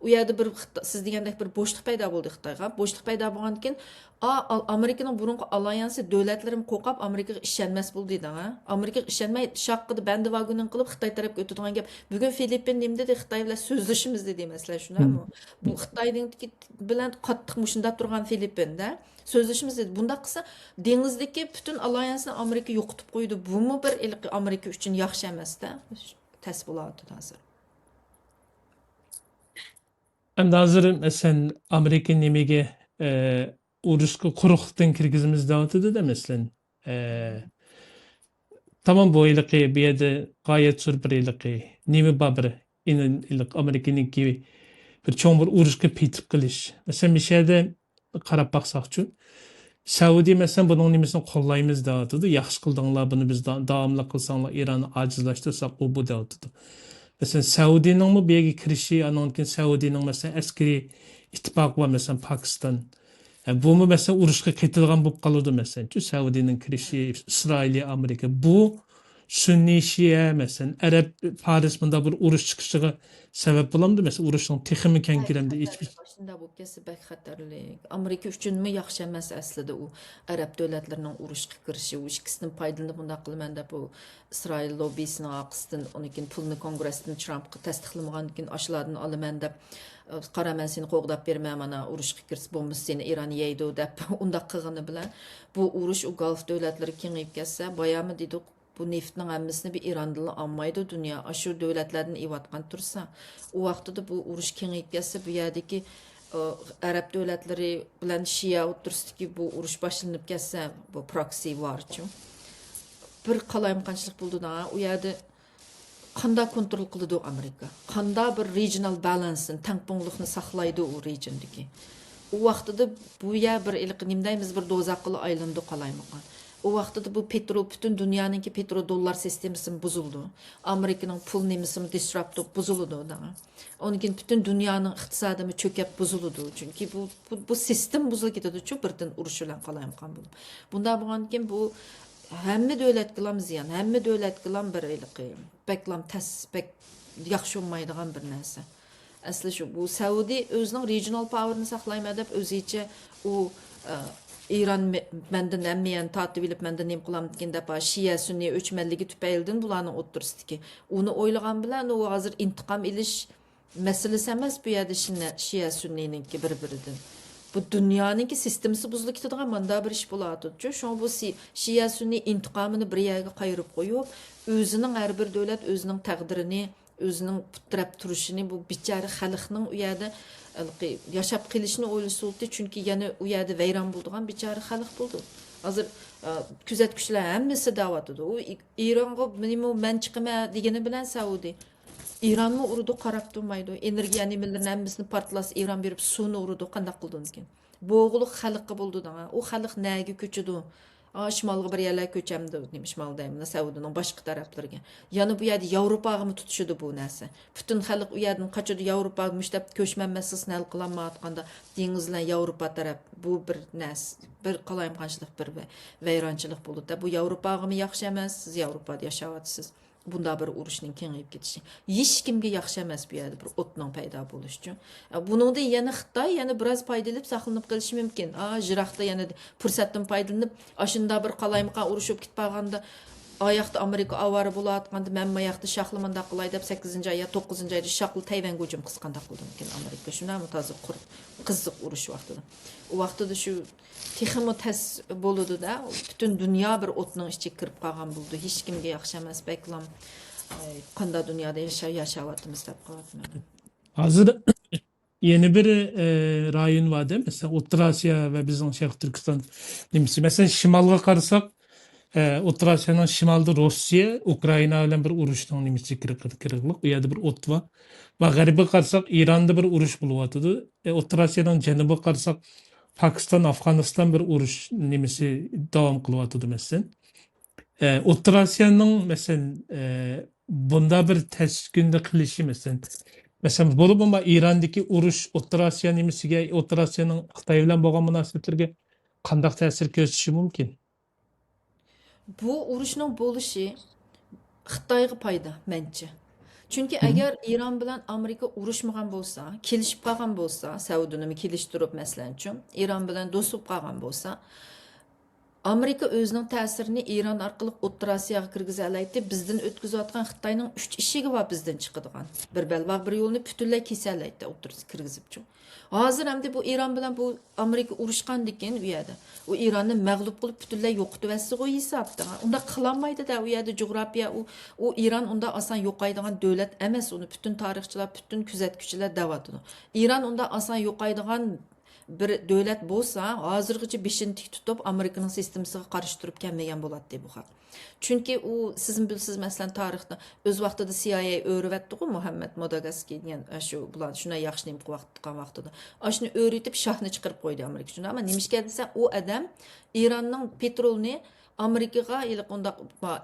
ئۇ يەردە بىر خىت-، سىز دېگەندەك بىر بوشلۇق پەيدا بولدى خىتايغا. بوشلۇق پەيدا بولغاندىن كېيىن، ئا-، ئا-، ئامېرىكىنىڭ بۇرۇنقى ئاليانسى دۆلەتلىرىمۇ قورقۇپ، ئامېرىكىغا ئىشەنمەس بولدى دەڭ، ھە؟ ئامېرىكىغا ئىشەنمەي، شاققىدە بەندىۋاگونىڭ قىلىپ خىتاي تەرەپكە ئۆتىدىغان گەپ. بۈگۈن فىلىپپىن نېمە دېدى؟ خىتاي بىلەن سۆزلىشىمىز دېدى، مەسىلەن، شۇنداقمۇ؟ بۇ خىتاينىڭكى بىلەن قاتتىق مۇشۇنداق تۇرغان فىلىپپىندە سۆزلىشىمىز دېدى. بۇنداق قىلسا، دېڭىزدىكى پۈتۈن ئاليانسنى ئامېرىكا يوقىتىپ قويىدۇ. بۇمۇ بىر ھېلىقى ئامېرىكا ئۈچۈن ياخشى ئەمەس-دە. تەس بولۇۋاتىدۇ ھازىر. ئەمدى ھازىر، مەسىلەن، ئامېرىكا نېمىگە، ئە، ئۇرۇشقا قۇرۇقلۇقتىن كىرگۈزىمىز دەۋاتىدۇ-دە، مەسىلەن. ئە، تامام بۇ ھېلىقى بۇ يەردە غايەت زور بىر ھېلىقى نېمە بار، بىر ئىنىن-، ھېلىقى ئامېرىكىنىڭكى بىر چوڭ بىر ئۇرۇشقا پېتىپ قېلىش. مەسىلەن، مۇشۇ يەردە قاراپ باقساقچۇ، سەئۇدى، مەسىلەن، بۇنىڭ نېمىسىنى قوللايمىز دەۋاتىدۇ. ياخشى قىلدىڭلار، بۇنى بىز دا-، داۋاملىق قىلساڭلار، ئىراننى ئاجىزلاشتۇرساق، ئۇ بۇ دەۋاتىدۇ. مەسىلەن، سەئۇدىنىڭمۇ بۇ يەرگە كىرىشى، ئانىڭدىن كېيىن سەئۇدىنىڭ، مەسىلەن، ئەسكىرىي ئىتتىپاقى بار، مەسىلەن، پاكىستان. ھە، بۇمۇ، مەسىلەن، ئۇرۇشقا قېتىلغان بولۇپ قالىدۇ، مەسىلەنچۇ، سەئۇدىنىڭ كىرىشى، ئىسرائىلىيە، ئامېرىكا. بۇ سۈننىي، شىئە، مەسىلەن، ئەرەب، پارس، بۇنداق بىر ئۇرۇش چىقىشىغا سەۋەب بولامدۇ؟ مەسىلەن، ئۇرۇشنىڭ تېخىمۇ كەڭ بەك كىرەمدۇ؟ ھېچ خەتەرلىك، ئاشۇنداق بولۇپ كەتسە بەك خەتەرلىك. ئامېرىكا ئۈچۈنمۇ ياخشى ئەمەس ئەسلىدە ئۇ ئەرەب دۆلەتلىرىنىڭ ئۇرۇشقا كىرىشى، ئۇ ئىككىسىدىن پايدىلىنىپ بۇنداق قىلىمەن دەپ، ئۇ ئىسرائىل لوببىسىنىڭ ئارقىسىدىن، ئۇنىڭ كېيىن پۇلنى كونگرېستىن ترامپقا تەستىقلىمىغاندىن كېيىن، ئاشۇلاردىن ئالىمەن دەپ، قارا، مەن سېنى قوغداپ بېرىمەن، مانا، ئۇرۇشقا كىرسە بومبىسى سېنى ئىران يەيدۇ دەپ، ئۇنداق قىلغىنى بىلەن بۇ ئۇرۇش، ئۇ گالف دۆلەتلىرى كېڭىيىپ كەتسە، بايامى دېدۇق، بۇ نېفىتنىڭ ھەممىسىنى بىر ئىراندىنلا ئالمايدۇ دۇنيا، ئاشۇ دۆلەتلەردىن ئېلىۋاتقان تۇرسا، ئۇ ۋاقتىدا بۇ ئۇرۇش كېڭىيىپ كەتسە، بۇ يەردىكى، ئە، ئەرەب دۆلەتلىرى بىلەن شىئە ئوتتۇرىسىدىكى بۇ ئۇرۇش باشلىنىپ كەتسە، بۇ پروكسى ۋارچۇ، بىر قالايمىقانچىلىق بولىدۇ دەڭ. ئۇ يەردە قانداق كونترول قىلىدۇ ئامېرىكا؟ قانداق بىر رېجىنال بالانسنى، تەڭپۇڭلۇقنى ساقلايدۇ ئۇ رېجىندىكى؟ ئۇ ۋاقتىدا بۇ يەر بىر ھېلىقى نېمە دەيمىز، بىر دوزاخقىلا ئايلىنىدۇ قالايمىقان. ئۇ ۋاقتىدا بۇ پېترو، پۈتۈن دۇنيانىڭكى پېترو دوللار سىستېمىسىمۇ بۇزۇلىدۇ. ئامېرىكىنىڭ پۇل نېمىسىمۇ دىسراپت بولۇپ بۇزۇلىدۇ دەڭ. ئۇنىڭ كېيىن پۈتۈن دۇنيانىڭ ئىقتىسادىمۇ چۆكۈپ بۇزۇلىدۇ. چۈنكى بۇ، بۇ، بۇ سىستېما بۇزۇلۇپ كېتىدۇچۇ، بىردىن ئۇرۇش بىلەن قالايمىقان بولۇپ. بۇنداق بولغاندىكىن بۇ ھەممە دۆلەتكىلام زىيان، ھەممە دۆلەتكىلام بىر ھېلىقى بەكلام تەس، بەك ياخشى بولمايدىغان بىر نەرسە. ئەسلى شۇ، بۇ سەئۇدى ئۆزىنىڭ رېجىنال پاۋېرىنى ساقلايمەن دەپ ئۆزىچە ئۇ، ئە، ئىران مە-، مەندىن ھەممە يەرنى تارتىۋېلىپ، مەندىن نېمە قىلامدىكىن دەپ، شىئە سۈننىي ئۆچمەنلىكى تۈپەيلىدىن بۇلارنىڭ ئوتتۇرىسىدىكى. ئۇنى ئويلىغان بىلەن ئۇ ھازىر ئىنتىقام ئېلىش مەسىلىسى ئەمەس بۇ يەردە شىنە-، شىئە سۈننىينىڭكى بىر-بىرىدىن. بۇ دۇنيانىڭكى سىستېمىسى بۇزۇلۇپ كېتىدىغان مانداق بىر ئىش بولۇۋاتىدۇچۇ. شۇڭا بۇ سى-، شىئە سۈننىي ئىنتىقامىنى بىر يەرگە قايرىپ قويۇپ، ئۆزىنىڭ ھەر بىر دۆلەت ئۆزىنىڭ تەقدىرىنى، ئۆزىنىڭ پۇت تىرەپ تۇرۇشىنى، بۇ بىچارە خەلقنىڭ ئۇ يەردە، ھېلىقى، ياشاپ قېلىشىنى ئويلىسا بولدى. چۈنكى يەنە ئۇ يەردە ۋەيران بولىدىغان بىچارە خەلق بولدى. ھازىر، ئە، كۆزەتكۈچىلەر ھەممىسى دەۋاتىدۇ. ئۇ ئى-، ئىرانغا مېنىمۇ مەن چىقىمەن دېگىنى بىلەن سەئۇدى ئىرانمۇ ئۇرىدۇ، قاراپ تۇرمايدۇ. ئېنېرگىيە نېمىلىرىنى ھەممىسىنى پارتلاتسا، ئىران بېرىپ سۇنى ئۇرىدۇ، قانداق قىلىدۇ ئۇنىڭكىن؟ بوغۇلۇق خەلققە بولىدۇ دەڭ. ئۇ خەلق نەگە كۆچىدۇ؟ ئا، شىمالغا بىر يەرلەرگە كۆچەمدۇ؟ نېمە شىمال دەيمەن، سەئۇدىنىڭ باشقا تەرەپلىرىگە. يەنە بۇ يەردە ياۋروپاغىمۇ تۇتىشىدۇ بۇ نەرسە. پۈتۈن خەلق ئۇ يەردىن قاچىدۇ ياۋروپاغا، مۇشۇ دەپ كۆچمەن مەسىلىسىنى ھەل قىلالمايۋاتقاندا، دېڭىز بىلەن ياۋروپا تەرەپ، بۇ بىر نەرسە، بىر قالايمىقانچىلىق، بىر ۋە-، ۋەيرانچىلىق بولىدۇ. بۇ ياۋروپاغىمۇ ياخشى ئەمەس، سىز ياۋروپادا ياشاۋاتىسىز. بۇنداق بىر ئۇرۇشنىڭ كېڭىيىپ كېتىشى ھېچكىمگە ياخشى ئەمەس، بۇ يەردە بىر ئوتنىڭ پەيدا بولۇشىچۇ. بۇنىڭدىن يەنە خىتاي يەنە بىراز پايدا ئېلىپ ساقلىنىپ قېلىشى مۇمكىن. ئا، يىراقتا يەنە پۇرسەتتىن پايدىلىنىپ، ئاشۇنداق بىر قالايمىقان ئۇرۇش بولۇپ كېتىپ قالغاندا، ئاياقتا ئامېرىكا ئاۋارە بولۇۋاتقاندا، مەن ماياقتا شاخلا مۇنداق قىلاي دەپ، سەككىزىنچى ئاي يا توققۇزىنچى ئايدا شاخلا تەيۋەنگە ھۇجۇم قىلسا قانداق قىلىدىمىكىن ئامېرىكا؟ شۇنداقمۇ تازا قۇر-، قىزىق ئۇرۇش ۋاقتىدا. ئۇ ۋاقتىدا شۇ تېخىمۇ تەس بولىدۇ-دە، پۈتۈن دۇنيا بىر ئوتنىڭ ئىچىگە كىرىپ قالغان بولىدۇ. ھېچكىمگە ياخشى ئەمەس، بەكلام، ئاي، قانداق دۇنيادا ياشا-، ياشاۋاتىمىز دەپ قاراۋاتىمەن. ھازىر يەنە بىر، ئە، رايون بار-دە، مەسىلەن، ئوتتۇرا ئاسىيا ۋە بىزنىڭ شەرقىي تۈركىستان نېمىسى. مەسىلەن، شىمالغا قارىساق، ئە، ئوتتۇرا ئاسىيانىڭ شىمالىدا روسىيە، ئۇكرائىنا بىلەن بىر ئۇرۇشنىڭ نېمىسى كىرىق-، كىرىقلىق، ئۇ يەردە بىر ئوت بار. ۋە غەربىگە قارىساق، ئىراندا بىر ئۇرۇش بولۇۋاتىدۇ. ئە، ئوتتۇرا ئاسىيانىڭ جەنۇبىغا قارىساق، پاكىستان، ئافغانىستان بىر ئۇرۇش نېمىسى داۋام قىلىۋاتىدۇ، مەسىلەن. ئە، ئوتتۇرا ئاسىيانىڭ، مەسىلەن، ئە، بۇنداق بىر تەس كۈندە قىلىشى، مەسىلەن، مەسىلەن، بولۇپمۇ ئىراندىكى ئۇرۇش ئوتتۇرا ئاسىيا نېمىسىگە، ئوتتۇرا ئاسىيانىڭ خىتاي بىلەن بولغان مۇناسىۋەتلىرىگە قانداق تەسىر كۆرسىتىشى مۇمكىن؟ بۇ ئۇرۇشنىڭ بولۇشى خىتايغا پايدا، مەنچە. چۈنكى ئەگەر ئىران بىلەن ئامېرىكا ئۇرۇشمىغان بولسا، كېلىشىپ قالغان بولسا، سەئۇدىنىمۇ كېلىشتۈرۈپ، مەسىلەنچۇ، ئىران بىلەن دوست بولۇپ قالغان بولسا، ئامېرىكا ئۆزىنىڭ تەسىرىنى ئىران ئارقىلىق ئوتتۇرا ئاسىياغا كىرگۈزەلەيتتى. بىزدىن ئۆتكۈزۈۋاتقان خىتاينىڭ ئۈچ ئىشىكى بار بىزدىن چىقىدىغان. بىر بەلباغ بىر يولنى پۈتۈنلەي كېسەلەيتتى ئوتتۇرىسىغا كىرگۈزۈپچۇ. ھازىر ئەمدى بۇ ئىران بىلەن بۇ ئامېرىكا ئۇرۇشقاندىن كېيىن ئۇ يەردە، ئۇ ئىراننى مەغلۇپ قىلىپ پۈتۈنلەي يوقىتىۋەتسىغۇ ھېسابتا. ئۇنداق قىلالمايدۇ-دە، ئۇ يەردە جۇغراپىيە، ئۇ، ئۇ ئىران ئۇنداق ئاسان يوقايدىغان دۆلەت ئەمەس، ئۇنى پۈتۈن تارىخچىلار، پۈتۈن كۆزەتكۈچىلەر دەۋاتىدۇ. ئىران ئۇنداق ئاسان يوقايدىغان بىر دۆلەت بولسا، ھازىرغىچە بېشىنى تىك تۇتۇپ، ئامېرىكىنىڭ سىستېمىسىغا قارشى تۇرۇپ كەلمىگەن بولاتتى بۇ خەق. چۈنكى ئۇ، سىزمۇ بىلىسىز، مەسىلەن، تارىختا ئۆز ۋاقتىدا سىئايئەي ئۆرۈۋەتتىغۇ، مۇھەممەد موداگاسكى دېگەن، ئە، شۇ، بۇلار شۇنداق ياخشى نېمە قىلىۋاتقان ۋاقتىدا. ئاشۇنى ئۆرۈۋېتىپ، شاھنى چىقىرىپ قويدى ئامېرىكا ئۈچۈن. ئەمما نېمىشقا دېسە، ئۇ ئادەم ئىراننىڭ پېترولىنى ئامېرىكىغا ھېلىقى ئۇنداق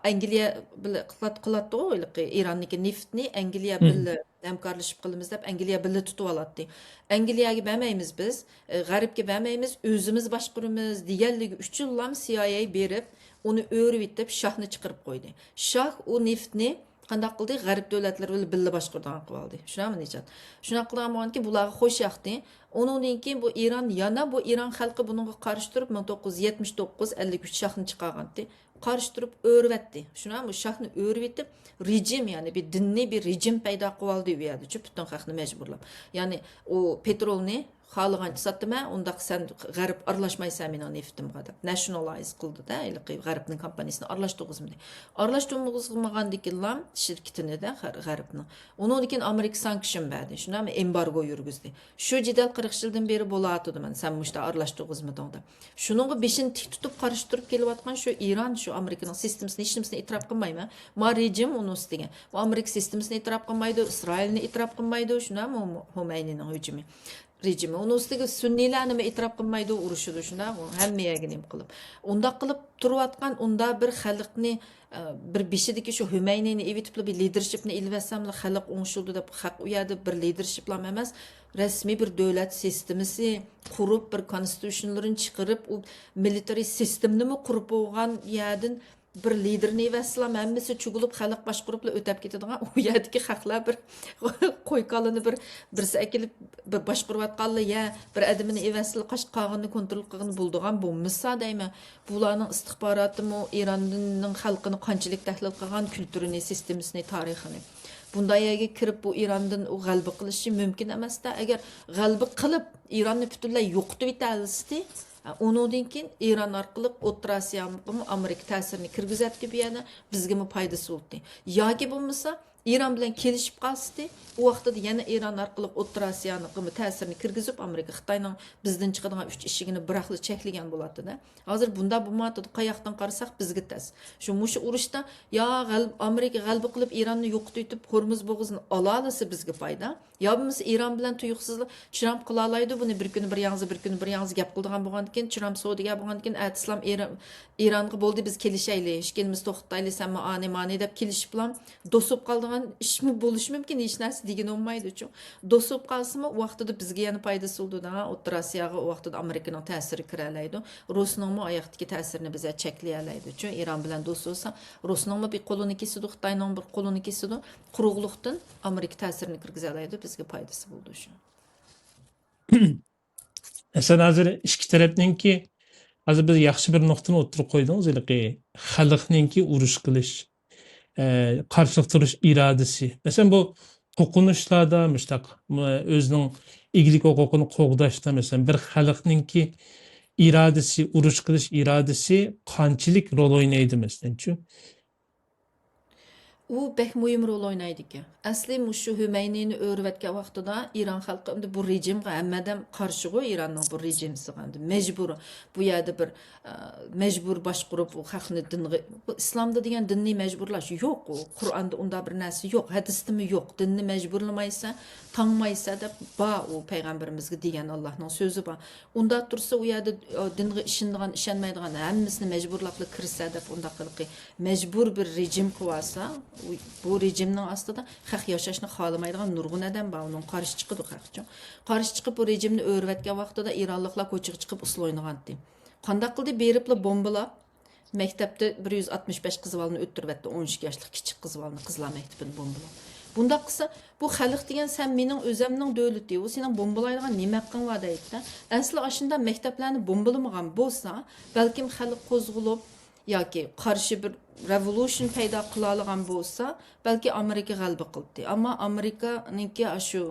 ئەنگلىيە بىلە قىلات-، قىلاتتىغۇ، ھېلىقى ئىراننىڭكى نېفىتنى ئەنگلىيە بىللە ھەمكارلىشىپ قىلىمىز دەپ ئەنگلىيە بىللە تۇتۇۋالاتتى. ئەنگلىيەگە بەرمەيمىز بىز، ئە، غەربكە بەرمەيمىز، ئۆزىمىز باشقۇرىمىز دېگەنلىكى ئۈچۈنلا سىئايئەي بېرىپ، ئۇنى ئۆرۈۋېتىپ، شاھنى چىقىرىپ قويدى. شاھ ئۇ نېفىتنى قانداق قىلدى؟ غەرب دۆلەتلىرى بىلەن بىللە باشقۇرىدىغان قىلىۋالدى. شۇنداقمۇ نىجات؟ شۇنداق قىلىدىغان بولغاندىكىن، بۇلارغا خوش ياقتى. ئۇنىڭدىن كېيىن بۇ ئىران، يەنە بۇ ئىران خەلقى بۇنىڭغا قارشى تۇرۇپ، مىڭ توققۇز يۈز يەتمىش توققۇز، ئەللىك ئۈچ شاھنى چىقارغانتى. قارشى تۇرۇپ ئۆرۈۋەتتى. شۇنداقمۇ؟ شاھنى ئۆرۈۋېتىپ، رېجىم، يەنى بىر دىنىي بىر رېجىم پەيدا قىلىۋالدى ئۇ يەردىچۇ، پۈتۈن خەقنى مەجبۇرلاپ. يەنى ئۇ پېترولنى خالىغانچە ساتتىمەن، ئۇنداق سەن غەرب ئارىلاشمايسەن مېنىڭ نېفىتىمغا دەپ، نەشنالايز قىلدى-دە، ھېلىقى غەربنىڭ كومپانىيىسىنى ئارىلاشتۇرغۇزمىدى. ئارىلاشتۇرغۇزمىغاندىكىنلا شىركىتىنى-دە غەر-، غەربنىڭ. ئۇنىڭدىن كېيىن ئامېرىكا سانكشن بەردى، شۇنداقمۇ؟ ئېمبارگو يۈرگۈزدى. شۇ جېدەل قىرىق يىلدىن بېرى بولۇۋاتىدۇ، مانا، سەن مۇشتا ئارىلاشتۇرغۇزمىدىڭ دەپ. شۇنىڭغا بېشىنى تىك تۇتۇپ قارشى تۇرۇپ كېلىۋاتقان شۇ ئىران، شۇ ئامېرىكىنىڭ سىستېمىسىنى، ھېچنېمىسىنى ئېتىراپ قىلمايمەن. ما رېجىم ئۇنىڭ ئۈستىگە. بۇ ئامېرىكا سىستېمىسىنى ئېتىراپ قىلمايدۇ، ئىسرائىلنى ئېتىراپ قىلمايدۇ، شۇنداقمۇ؟ خۇمەينىنىڭ ھۈجۈمى. رېجىمى. ئۇنىڭ ئۈستىگە سۈننىيلەرنىمۇ ئېتىراپ قىلمايدۇ، ئۇرۇشىدۇ، شۇنداق، ئۇ ھەممە يەرگە نېمە قىلىپ. ئۇنداق قىلىپ تۇرۇۋاتقان، ئۇنداق بىر خەلقنى، ئە، بىر بېشىدىكى شۇ ھۈمەينىنى ئېۋىتىپلا بىر لىدېرشىپنى ئېلىۋەتسەملا خەلق ئوڭشىلىدۇ دەپ، خەق ئۇ يەردە بىر لىدېرشىپلام ئەمەس، رەسمىي بىر دۆلەت سىستېمىسى قۇرۇپ، بىر كونستىتۇشنلىرىنى چىقىرىپ، ئۇ مىلىتارىي سىستېمىنىمۇ قۇرۇپ بولغان يەردىن بىر لىدېرنى ئەۋەتسىلا، ھەممىسى چۇگۇلۇپ، خەلق باشقۇرۇپلا ئۆتەپ كېتىدىغان، ئۇ يەردىكى خەقلەر بىر قوي كالىنى بىر، بىرسى ئەكېلىپ بىر باشقۇرۇۋاتقانلا، يا بىر ئادىمىنى ئەۋەتسىلا، قاش-، قالغىنىنى كونترول قىلغىنى بولىدىغان بولمىسا دەيمەن. بۇلارنىڭ ئىستىخباراتىمۇ ئىراننىڭ خەلقىنى قانچىلىك تەھلىل قىلغان، كۈلتۈرىنى، سىستېمىسىنى، تارىخىنى. بۇنداق يەرگە كىرىپ، بۇ ئىراندىن ئۇ غەلىبە قىلىشى مۇمكىن ئەمەستە. ئەگەر غەلىبە قىلىپ، ئىراننى پۈتۈنلەي يوقىتىۋېتەلىسىتى، ئۇنىڭدىن كېيىن ئىران ئارقىلىق ئوتتۇرا ئاسىياغىمۇ ئامېرىكا تەسىرىنى كىرگۈزەتتى بۇ يەردە، بىزگىمۇ پايدىسى بولاتتى. ياكى بولمىسا، ئىران بىلەن كېلىشىپ قالسىتى، ئۇ ۋاقتىدا يەنە ئىران ئارقىلىق ئوتتۇرا ئاسىيانىڭ تەسىرىنى كىرگۈزۈپ، ئامېرىكا خىتاينىڭ بىزدىن چىقىدىغان ئۈچ ئىشىكىنى بىراقلا چەكلىگەن بولاتتىدە. ھازىر بۇنداق بولمايۋاتىدۇ، قاياقتىن قارىساق بىزگە تەس. شۇ مۇشۇ ئۇرۇشتا يا غەلب-، ئامېرىكا غەلىبە قىلىپ ئىراننى يوقىتىۋېتىپ، ھورمۇز بوغۇزىنى ئالالىسا بىزگە پايدا. يا بولمىسا ئىران بىلەن تۇيۇقسىزلا ترامپ قىلالايدۇ بۇنى، بىر كۈنى بىر ياڭزا، بىر كۈنى بىر ياڭزا گەپ قىلىدىغان بولغاندىكىن، ترامپ سودىگەر بولغاندىكىن، ئەتىسلام ئىر-، ئىرانغا بولدى، بىز كېلىشەيلى، ئىككىمىز توختىتايلى، سەنمۇ ئانى مانى دەپ كېلىشىپلا دوست بولۇپ قالىدىغان ئىشمۇ بولۇشى مۇمكىن، ھېچ نەرسە دېگىنى بولمايدۇچۇ. دوست بولۇپ قالسىمۇ، ئۇ ۋاقتىدا بىزگە يەنە پايدىسى بولىدۇ، ھە، ئوتتۇرا ئاسىياغا ئۇ ۋاقتىدا ئامېرىكىنىڭ تەسىرى كىرەلەيدۇ. رۇسنىڭمۇ ئاياقتىكى تەسىرىنى بىزە چەكلىيەلەيدۇچۇ. ئىران بىلەن دوست بولسا، رۇسنىڭمۇ بىر قولىنى كېسىدۇ، خىتاينىڭ بىر قولىنى كېسىدۇ. قۇرۇقلۇقتىن ئامېرىكا تەسىرىنى كىرگۈزەلەيدۇ، بىزگە پايدىسى بولىدۇ شۇ. مەسىلەن، ھازىر ئىككى تەرەپنىڭكى، ھازىر بىز ياخشى بىر نۇقتىنى ئوتتۇرىغا قويدىڭىز، ھېلىقى خەلقنىڭكى ئۇرۇش قىلىش، ئە، قارشىلىق تۇرۇش ئىرادىسى. مەسىلەن، بۇ توقۇنۇشلاردا مۇشتاق، ئۆزىنىڭ ئىگىلىك ھوقۇقىنى قوغداشتا، مەسىلەن، بىر خەلقنىڭكى ئىرادىسى، ئۇرۇش قىلىش ئىرادىسى قانچىلىك رول ئوينايدۇ، مەسىلەنچۇ؟ ئۇ بەك مۇھىم رول ئوينايدىكەن. ئەسلى مۇشۇ ھۈمەينىنى ئۆرۈۋەتكەن ۋاقتىدا ئىران خەلقى ئەمدى بۇ رېجىمغا ھەممە ئادەم قارشىغۇ، ئىراننىڭ بۇ رېجىمسىغا ئەمدى مەجبۇر بۇ يەردە بىر، ئە، مەجبۇر باشقۇرۇپ، ئۇ خەقنى دىنغا، بۇ ئىسلامدا دېگەن دىننى مەجبۇرلاش يوق. ئۇ قۇرئاندا ئۇنداق بىر نەرسە يوق، ھەدىستىمۇ يوق. دىننى مەجبۇرلىمايسەن، تاڭمايسەن دەپ بار، ئۇ پەيغەمبىرىمىزگە دېگەن ئاللاھنىڭ سۆزى بار. ئۇنداق تۇرسا، ئۇ يەردە، ئە، دىنغا ئىشىنىدىغان، ئىشەنمەيدىغان ھەممىسىنى مەجبۇرلاپلا كىرسە دەپ، ئۇنداق ھېلىقى مەجبۇر بىر رېجىم قىلىۋالسا، ئۇ، بۇ رېجىمنىڭ ئاستىدا خەق ياشاشنى خالىمايدىغان نۇرغۇن ئادەم بار، ئۇنىڭغا قارشى چىقىدۇ خەقچۇ. قارشى چىقىپ، بۇ رېجىمنى ئۆرۈۋەتكەن ۋاقتىدا ئىرانلىقلار كوچىغا چىقىپ ئۇسسۇل ئوينىغانتى. قانداق قىلدى؟ بېرىپلا بومبىلاپ، مەكتەپتە بىر يۈز ئاتمىش بەش قىز بالىنى ئۆلتۈرۈۋەتتى، ئون ئىككى ياشلىق كىچىك قىز بالىنى، قىزلار مەكتىپىنى بومبىلاپ. بۇنداق قىلسا، بۇ خەلق دېگەن سەن مېنىڭ ئۆزەمنىڭ دۆلىتى، ئۇ سېنىڭ بومبىلايدىغان نېمە ھەققىڭ بار دەيدىدە. ئەسلى ئاشۇنداق مەكتەپلەرنى بومبىلىمىغان بولسا، بەلكىم خەلق قوزغىلىپ ياكى قارشى بىر رېۋولۇشن پەيدا قىلالىغان بولسا، بەلكى ئامېرىكا غەلىبە قىلدى. ئەمما ئامېرىكانىڭكى ئاشۇ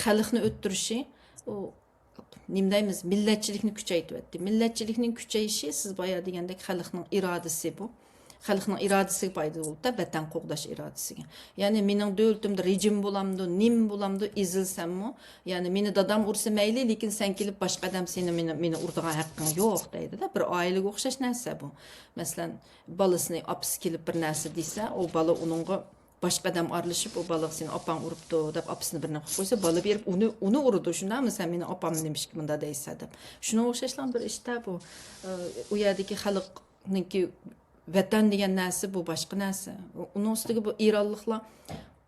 خەلقنى ئۆلتۈرۈشى، ئۇ نېمە دەيمىز، مىللەتچىلىكنى كۈچەيتىۋەتتى. مىللەتچىلىكنىڭ كۈچەيىشى، سىز بايا دېگەندەك، خەلقنىڭ ئىرادىسى بۇ. خەلقنىڭ ئىرادىسىگە پايدا بولۇپتا، ۋەتەن قوغداش ئىرادىسىگە. يەنى مېنىڭ دۆلىتىمدە رېجىم بولامدۇ، نېمە بولامدۇ، ئېزىلسەممۇ، يەنى مېنى دادام ئۇرسا مەيلى، لېكىن سەن كېلىپ باشقا ئادەم سېنى، مېنى، مېنى ئۇرىدىغان ھەققىڭ يوق دەيدىدە. بىر ئائىلىگە ئوخشاش نەرسە بۇ. مەسىلەن، بالىسىنى ئاپىسى كېلىپ بىر نەرسە دېسە، ئۇ بالا ئۇنىڭغا باشقا ئادەم ئارىلىشىپ، ئۇ بالىغا سېنى ئاپاڭ ئۇرۇپتۇ دەپ، ئاپىسىنى بىرنى قىلىپ قويسا، بالا بېرىپ ئۇنى، ئۇنى ئۇرىدۇ. شۇنداقمۇ، سەن مېنىڭ ئاپامنى نېمىشقا مۇنداق دەيسەن دەپ. شۇنىڭغا ئوخشاشلا بىر ئىشتا بۇ، ئى، ئۇ يەردىكى خەلقنىڭكى ۋەتەن دېگەن نەرسە، بۇ باشقا نەرسە. ئۇ-، ئۇنىڭ ئۈستىگە بۇ ئىرانلىقلار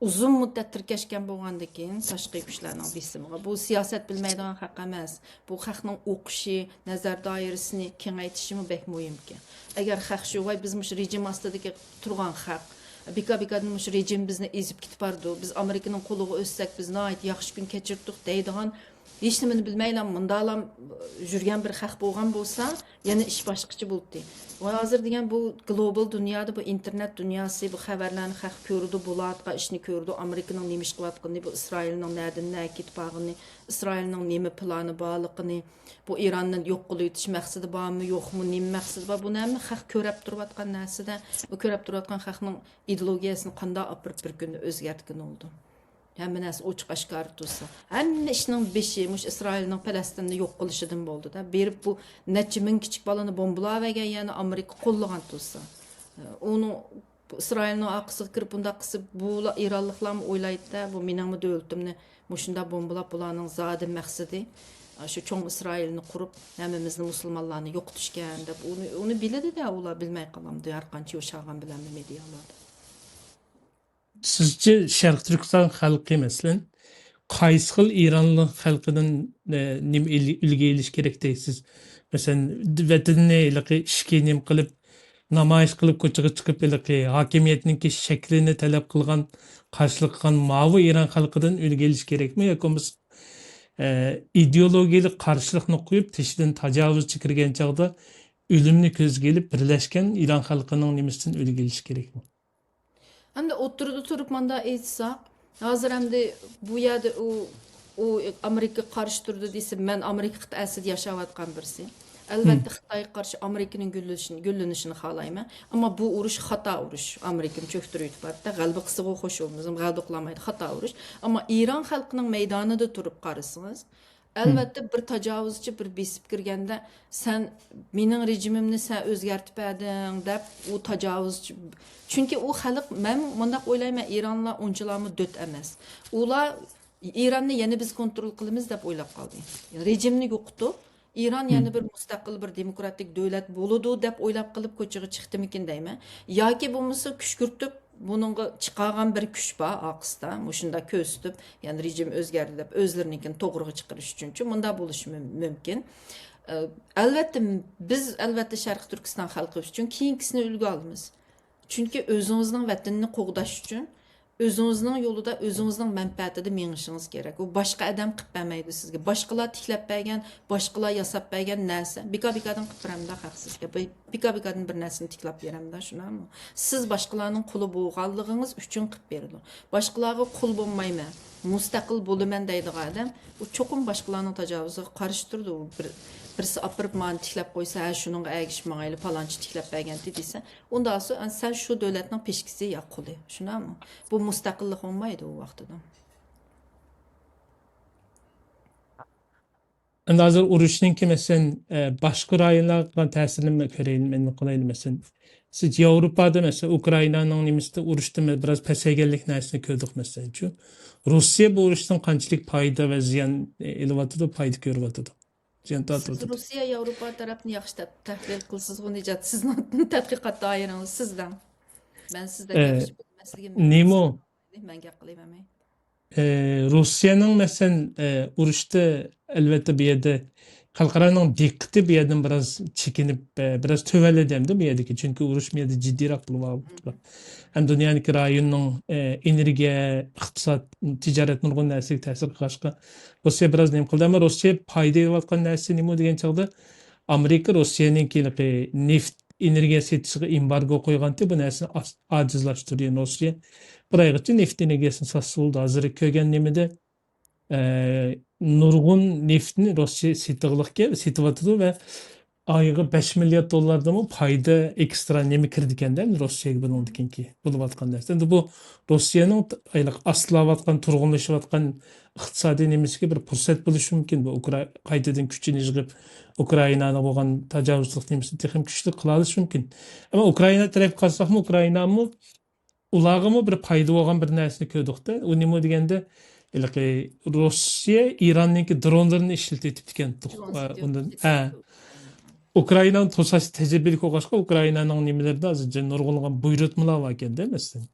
ئۇزۇن مۇددەت تىركەشكەن بولغاندىن كېيىن تاشقى كۈچلەرنىڭ بېسىمىغا، بۇ سىياسەت بىلمەيدىغان خەق ئەمەس. بۇ خەقنىڭ ئوقۇشى، نەزەر دائىرىسىنى كېڭەيتىشىمۇ بەك مۇھىمكەن. ئەگەر خەق شۇ، ۋاي، بىز مۇشۇ رېجىم ئاستىدىكى تۇرغان خەق، بىكا-بىكادىن مۇشۇ رېجىم بىزنى ئېزىپ كېتىپ بارىدۇ، بىز ئامېرىكىنىڭ قولىغا ئۆتسەك، بىز ناھايىتى ياخشى كۈن كەچۈردۇق دەيدىغان، ھېچنېمىنى بىلمەيلا مۇنداقلا يۈرگەن بىر خەق بولغان بولسا، يەنە ئىش باشقىچە بولاتتى. ۋە ھازىر دېگەن بۇ گلوبال دۇنيادا، بۇ ئىنتېرنېت دۇنياسى، بۇ خەۋەرلەرنى خەق كۆرىدۇ، بولۇۋاتقان ئىشنى كۆرىدۇ، ئامېرىكىنىڭ نېمە ئىش قىلىۋاتقىنىنى، بۇ ئىسرائىلنىڭ نەدىن نەگە كېتىپ بارغىنىنى، ئىسرائىلنىڭ نېمە پىلانى بارلىقىنى، بۇ ئىراننى يوق قىلىۋېتىش مەقسىتى بارمۇ، يوقمۇ، نېمە مەقسىتى بار، بۇنى ھەممە خەق كۆرەپ تۇرۇۋاتقان نەرسىدە، بۇ كۆرەپ تۇرۇۋاتقان خەقنىڭ ئىدېئولوگىيەسىنى قانداق ئاپىرىپ بىر كۈندە ئۆزگەرتكىلى بولىدۇ؟ ھەممە نەرسە ئوچۇق ئاشكارا تۇرسا. ھەممە ئىشنىڭ بېشى مۇشۇ ئىسرائىلنىڭ پەلەستىننى يوق قىلىشىدىن بولدى-دە. بېرىپ بۇ نەچچە مىڭ كىچىك بالىنى بومبىلاۋەرگەن يەنە ئامېرىكا قوللىغان تۇرسا. ئۇنىڭ، بۇ ئىسرائىلنىڭ ئارقىسىغا كىرىپ بۇنداق قىلسا، بۇلا ئىرانلىقلارمۇ ئويلايدۇ-دە، بۇ مېنىڭمۇ دۆلىتىمنى مۇشۇنداق بومبىلاپ، بۇلارنىڭ زادى مەقسىتى شۇ چوڭ ئىسرائىلنى قۇرۇپ، ھەممىمىزنى مۇسۇلمانلارنى يوقىتىشكەن دەپ، ئۇنى، ئۇنى بىلىدۇ-دە، ئۇلار بىلمەي قالامدۇ، ھەر قانچە ياشانغان بىلەنمۇ مېدىيالاردا. سىزچە شەرقىي تۈركىستان خەلقى، مەسىلەن، قايسى خىل ئىرانلىق خەلقىدىن، ئە، نېمە ئىل-، ئۈلگە ئېلىش كېرەك دەيسىز؟ مەسىلەن، ۋەتىنىنى ھېلىقى ئىشكى نېمە قىلىپ، نامايىش قىلىپ، كوچىغا چىقىپ، ھېلىقى ھاكىمىيەتنىڭكى شەكلىنى تەلەپ قىلغان، قارشىلىق قىلغان ماۋۇ ئىران خەلقىدىن ئۈلگە ئېلىش كېرەكمۇ؟ ياكى بولمىسا، ئە، ئىدېئولوگىيەلىك قارشىلىقنى قويۇپ، تېشىدىن تاجاۋۇزچى كىرگەن چاغدا ئۆلۈمنى كۆزگە ئېلىپ، بىرلەشكەن ئىران خەلقىنىڭ نېمىسىدىن ئۈلگە ئېلىش كېرەكمۇ؟ ئەمدى ئوتتۇرىدا تۇرۇپ مۇنداق ئېيتساق، ھازىر ئەمدى بۇ يەردە ئۇ، ئۇ ئامېرىكىغا قارشى تۇرىدۇ دېسە، مەن ئامېرىكا قىتئەسىدە ياشاۋاتقان بىرسى. ئەلۋەتتە، خىتايغا قارشى ئامېرىكىنىڭ گۈللىنىشىنى، گۈللىنىشىنى خالايمەن. ئەمما بۇ ئۇرۇش خاتا ئۇرۇش. ئامېرىكىنى چۆكتۈرۈۋېتىپ بارىدۇ. غەلىبە قىلسىغۇ خوش بولىمىز، غەلىبە قىلالمايدۇ، خاتا ئۇرۇش. ئەمما ئىران خەلقىنىڭ مەيدانىدا تۇرۇپ قارىسىڭىز، ئەلۋەتتە، بىر تاجاۋۇزچى بىر بېسىپ كىرگەندە، سەن مېنىڭ رېجىمىمنى سەن ئۆزگەرتىپ بەردىڭ دەپ، ئۇ تاجاۋۇزچى، چۈنكى ئۇ خەلق، مەن مۇنداق ئويلايمەن، ئىرانلار ئۇنچىلامۇ دۆت ئەمەس. ئۇلار ئىراننى يەنە بىز كونترول قىلىمىز دەپ ئويلاپ قالدى. رېجىمنى يوقىتىپ، ئىران يەنە بىر مۇستەقىل، بىر دېموكراتىك دۆلەت بولىدۇ دەپ ئويلاپ قېلىپ كوچىغا چىقتىمىكىن دەيمەن. ياكى بولمىسا كۈشكۈرتۈپ، بۇنىڭغا چىقارغان بىر كۈچ بار ئارقىسىدا، مۇشۇنداق كۆرسىتىپ، يەنى رېجىم ئۆزگەردى دەپ ئۆزلىرىنىڭكىنى توغرىغا چىقىرىش ئۈچۈنچۇ، مۇنداق بولۇشى مۇم-، مۇمكىن. ئە، ئەلۋەتتە، بىز، ئەلۋەتتە، شەرقىي تۈركىستان خەلقى ئۈچۈن كېيىنكىسىنى ئۈلگە ئالىمىز. چۈنكى ئۆزىڭىزنىڭ ۋەتىنىنى قوغداش ئۈچۈن، ئۆزىڭىزنىڭ يولىدا، ئۆزىڭىزنىڭ مەنپەئەتىدە مېڭىشىڭىز كېرەك. ئۇ باشقا ئادەم قىلىپ بەرمەيدۇ سىزگە. باشقىلار تىكلەپ بەرگەن، باشقىلار ياساپ بەرگەن نەرسە. بىكار-بىكاردىن قىلىپ بېرەمدۇ خەق سىزگە؟ بى-، بىكار-بىكاردىن بىر نەرسىنى تىكلەپ بېرەمدۇ، شۇنداقمۇ؟ سىز باشقىلارنىڭ قۇلى بولغانلىقىڭىز ئۈچۈن قىلىپ بېرىدۇ. باشقىلارغا قۇل بولمايمەن، مۇستەقىل بولىمەن دەيدىغان ئادەم، ئۇ چوقۇم باشقىلارنىڭ تاجاۋۇزىغا قارشى تۇرىدۇ. ئۇ بىر، بىرسى ئاپىرىپ مانا تىكلەپ قويسا، ھە، شۇنىڭغا ئەگىشىپ ماڭايلى، پالانچى تىكلەپ بەرگەنتى دېسە، ئۇنداق بولسا، ئە، سەن شۇ دۆلەتنىڭ پىشكىسى يا قۇلى، شۇنداقمۇ؟ بۇ مۇستەقىللىق بولمايدۇ ئۇ ۋاقتىدا. ئەمدى ھازىر ئۇرۇشنىڭكى، مەسىلەن، ئە، باشقا رايونلارغا قىلغان تەسىرىنى مەن كۆرەيلى، مەن قىلايلى، مەسىلەن. سىز ياۋروپادا، مەسىلەن، ئۇكرائىنانىڭ نېمىسىدە ئۇرۇشتا بىراز پەسەيگەنلىك نەرسىنى كۆردۇق، مەسىلەنچۇ. روسىيە بۇ ئۇرۇشتىن قانچىلىك پايدا ۋە زىيان، ئە، ئېلىۋاتىدۇ، پايدا كۆرۈۋاتىدۇ؟ زىيان سىز تارتىۋاتىدۇ. روسىيە، ياۋروپا تەرەپنى ياخشى تەت-، تەھلىل قىلىسىزغۇ، نىجات. سىزنىڭ تەتقىقات دائىرىڭىز، سىزدەڭ. مەن سىزدەك ئە، ياخشى بىلمەسلىكىم مۇمكىن. نېمۇ؟ مەن گەپ قىلىۋەرمەي. ئە، روسىيەنىڭ، مەسىلەن، ئە، ئۇرۇشتا، ئەلۋەتتە، بۇ يەردە خەلقئارانىڭ دىققىتى بۇ يەردىن بىراز چېكىنىپ، ئە، بىراز تۆۋەنلىدى ئەمدى بۇ يەردىكى. چۈنكى ئۇرۇش بۇ يەردە جىددىيراق بولۇۋاتىدۇ. ھەم دۇنيانىڭ رايوننىڭ، ئە، ئېنېرگىيە، ئىقتىساد، تىجارەت نۇرغۇن نەرسىگە تەسىر قىلغاچقا، روسىيە بىراز نېمە قىلدى. ئەمما روسىيە پايدا ئېلىۋاتقان نەرسىسى نېمە دېگەن چاغدا، ئامېرىكا روسىيەنىڭكى ھېلىقى نېفىت، ئېنېرگىيە سېتىشىغا ئېمبارگو قويغانتى، بۇ نەرسىنى ئاس-، ئاجىزلاشتۇردى. يەنى روسىيە بىر ئايغىچە نېفىت ئېنېرگىيەسىنى ساتسا بولدى. ھازىر كۆرگەن نېمىدە، ئە، نۇرغۇن نېفىتنى روسىيە سېتىغلىق كەل-، سېتىۋاتىدۇ ۋە ئايىغى بەش مىليارد دوللاردىنمۇ پايدا ئېكسترا نېمە كىرىدىكەندە، ئەمدى روسىيەگە بۇنىڭدىن كېيىنكى بولۇۋاتقان نەرسە. ئەمدى بۇ روسىيەنىڭ ت-، ھېلىقى ئاستىلاۋاتقان، تۇرغۇنلىشىۋاتقان ئىقتىسادىي نېمىسىگە بىر پۇرسەت بولۇشى مۇمكىن. بۇ ئۇكرا-، قايتىدىن كۈچىنى يىغىپ، ئۇكرائىنانىڭ بولغان تاجاۋۇزچىلىق نېمىسىنى تېخىمۇ كۈچلۈك قىلالىشى مۇمكىن. ئەمما ئۇكرائىنا تەرەپكە قارىساقمۇ، ئۇكرائىنامۇ ئۇلارغىمۇ بىر پايدا بولغان بىر نەرسىنى كۆردۇقتە. ئۇ نېمە دېگەندە، ھېلىقى روسىيە ئىراننىڭكى درونلىرىنى ئىشلىتىۋېتىپتىكەن. ئۇ، ئۇندىن، ھە. ئۇكرائىنانى توساش تەجرىبىلىك بولغاچقا، ئۇكرائىنانىڭ نېمىلىرىدە ھازىر نۇرغۇنلىغان بۇيرۇتمىلار باركەندە، مەسىلەن.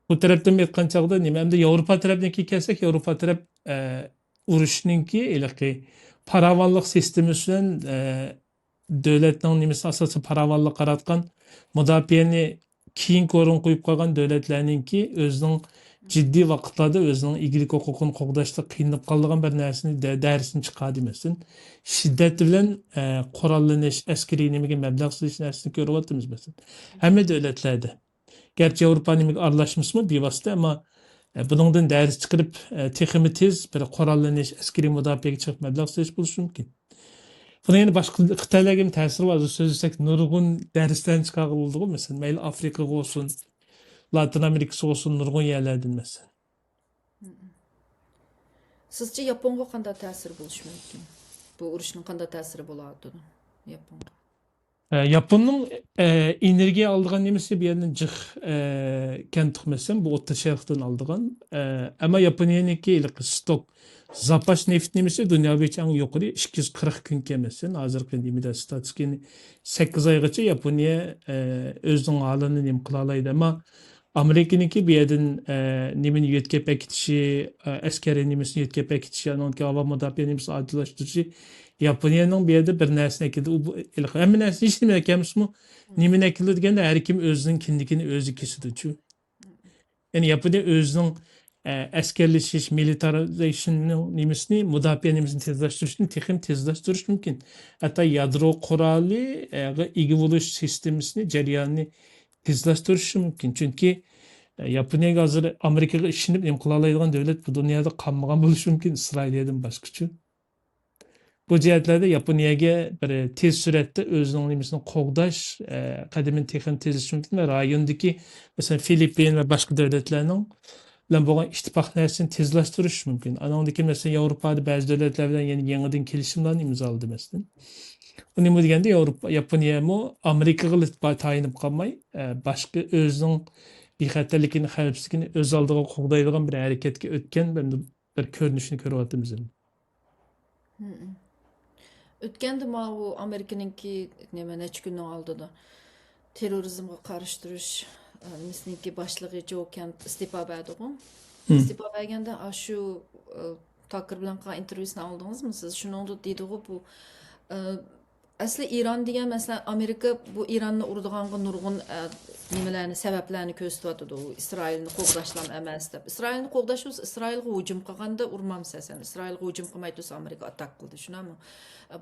بۇ تەرەپتىن ئېيتقان چاغدا نېمە، ئەمدى ياۋروپا تەرەپنىڭكىگە كەلسەك، ياۋروپا تەرەپ، ئە، ئۇرۇشنىڭكى ھېلىقى پاراۋانلىق سىستېمىسى بىلەن، ئە، دۆلەتنىڭ نېمىسى ئاساسەن پاراۋانلىق قاراتقان، مۇداپىئەنى كېيىنكى ئورۇنغا قويۇپ قالغان دۆلەتلەرنىڭكى ئۆزىنىڭ جىددىي ۋاقىتلاردا ئۆزىنىڭ ئىگىلىك ھوقۇقىنى قوغداشتا قىينىلىپ قالىدىغان بىر نەرسىنى دە-، دەرسىنى چىقاردى. مەسىلەن، شىددەت بىلەن، ئە، قوراللىنىش، ئەسكىرىي نېمىگە مەبلەغ سېلىش نەرسىنى كۆرۈۋاتىمىز، مەسىلەن. ھەممە دۆلەتلەردە. گەرچە ياۋروپا نېمىگە ئارىلاشمىسىمۇ بىۋاسىتە، ئەمما، ئە، بۇنىڭدىن دەرس چىقىرىپ، ئە، تېخىمۇ تېز بىر قوراللىنىش، ئەسكىرىي مۇداپىئەگە چىقىپ مەبلەغ سېلىش بولۇشى مۇمكىن. بۇنىڭ يەنە باشقا خىتايلارغا ھەم تەسىرى بار. ھازىر سۆزلىسەك، نۇرغۇن دەرسلەرنى چىقارغىلى بولىدىغۇ، مەسىلەن، مەيلى ئافرىقىغا بولسۇن، لاتىن ئامېرىكىسىغا بولسۇن، نۇرغۇن يەرلەردىن، مەسىلەن. سىزچە ياپونغا قانداق تەسىرى بولۇشى مۇمكىن؟ بۇ ئۇرۇشنىڭ قانداق تەسىرى بولۇۋاتىدۇ ياپونغا؟ ئە، ياپوننىڭ، ئە، ئېنېرگىيە ئالىدىغان نېمىسى بۇ يەردىن جىق، ئە، كەنتۇق مەسىلەن، بۇ ئوتتۇرا شەرقتىن ئالىدىغان. ئە، ئەمما ياپونىيەنىڭكى ھېلىقى ستوك، زاپاس نېفىت نېمىسى دۇنيا بويىچە ئەڭ يۇقىرى، ئىككى يۈز قىرىق كۈنكى مەسىلەن. ھازىرقى نېمىدە ستاتىستىكىنى سەككىز ئايغىچە ياپونىيە، ئە، ئۆزىنىڭ ھالىنى نېمە قىلالايدۇ. ئەمما ئامېرىكىنىڭكى بۇ يەردىن، ئە، نېمىنى يۆتكەپ ئەكېتىشى، ئە، ئەسكەرىي نېمىسىنى يۆتكەپ ئەكېتىشى، ئانىڭدىن كېيىن ھاۋا مۇداپىئە نېمىسىنى ئاجىزلاشتۇرۇشى، ياپونىيەنىڭ بۇ يەردە بىر نەرسىنى ئەكېلىدۇ. ئۇ بۇ، ھېلىقى ھەممە نەرسىنى ھېچ نېمە ئەكەلمىسىمۇ، نېمىنى ئەكېلىدۇ دېگەندە، ھەر كىم ئۆزىنىڭ كىندىكىنى ئۆزى كېسىدۇچۇ. يەنى ياپونىيە ئۆزىنىڭ، ئە، ئەسكەرلىشىش، مىلىتارىزېيشننىڭ نېمىسىنى، مۇداپىئە نېمىسىنى تېزلاشتۇرۇشنى تېخىمۇ تېزلاشتۇرۇش مۇمكىن. ھەتتا يادرو قورالى، ئە، غا ئىگە بولۇش سىستېمىسىنى، جەريانىنى تېزلاشتۇرۇشى مۇمكىن. چۈنكى، ئە، ياپونىيەگە ھازىر ئامېرىكىغا ئىشىنىپ نېمە قىلالايدىغان دۆلەت بۇ دۇنيادا قالمىغان بولۇشى مۇمكىن، ئىسرائىلىيەدىن باشقىچۇ. بۇ جەھەتلەردە ياپونىيەگە بىر تېز سۈرئەتتە ئۆزىنىڭ نېمىسىنى قوغداش، ئە، قەدىمىنى تېخىمۇ تېزلىتىش مۇمكىن ۋە رايوندىكى، مەسىلەن، فىلىپپىن ۋە باشقا دۆلەتلەرنىڭ بىلەن بولغان ئىتتىپاقلىشىشنى تېزلاشتۇرۇش مۇمكىن. ئانىڭدىن كېيىن، مەسىلەن، ياۋروپادا بەزى دۆلەتلەر بىلەن يەنە يېڭىدىن كېلىشىملارنى ئىمزالىتتى، مەسىلەن. بۇ نېمە دېگەندە، ياۋروپا، ياپونىيەمۇ ئامېرىكىغا تايىنىپ قالماي، ئە، باشقا ئۆزىنىڭ بىخەتەرلىكىنى، خەۋپسىزلىكىنى ئۆز ئالدىغا قوغدايدىغان بىر ھەرىكەتكە ئۆتكەن بىر، بىر كۆرۈنۈشنى كۆرۈۋاتىمىز. ئۆتكەندە ماۋۇ ئامېرىكىنىڭكى نېمە، نەچچە كۈننىڭ ئالدىدا تېررورىزمغا قارشى تۇرۇش، ئە، نېمىسىنىڭكى باشلىقى جو كېمپ ئىستېپا بەردىغۇ. ئىستېپا بەرگەندە، ئاشۇ، ئە، تاكېر بىلەن قىلغان ئىنتېرۋيۇسىنى ئاڭلىدىڭىزمۇ سىز؟ شۇنىڭدا دېدىغۇ بۇ، ئە، ئەسلى ئىران دېگەن، مەسىلەن، ئامېرىكا بۇ ئىراننى ئۇرىدىغانغا نۇرغۇن، ئە، نېمىلەرنى، سەۋەبلەرنى كۆرسىتىۋاتىدۇ. ئىسرائىلنى قوغداشلام ئەمەس دەپ. ئىسرائىلنى قوغداش بولسا، ئىسرائىلغا ھۇجۇم قىلغاندا ئۇرمامسەن سەن. ئىسرائىلغا ھۇجۇم قىلماي تۇرسا، ئامېرىكا ئاتاك قىلدى. شۇنداقمۇ؟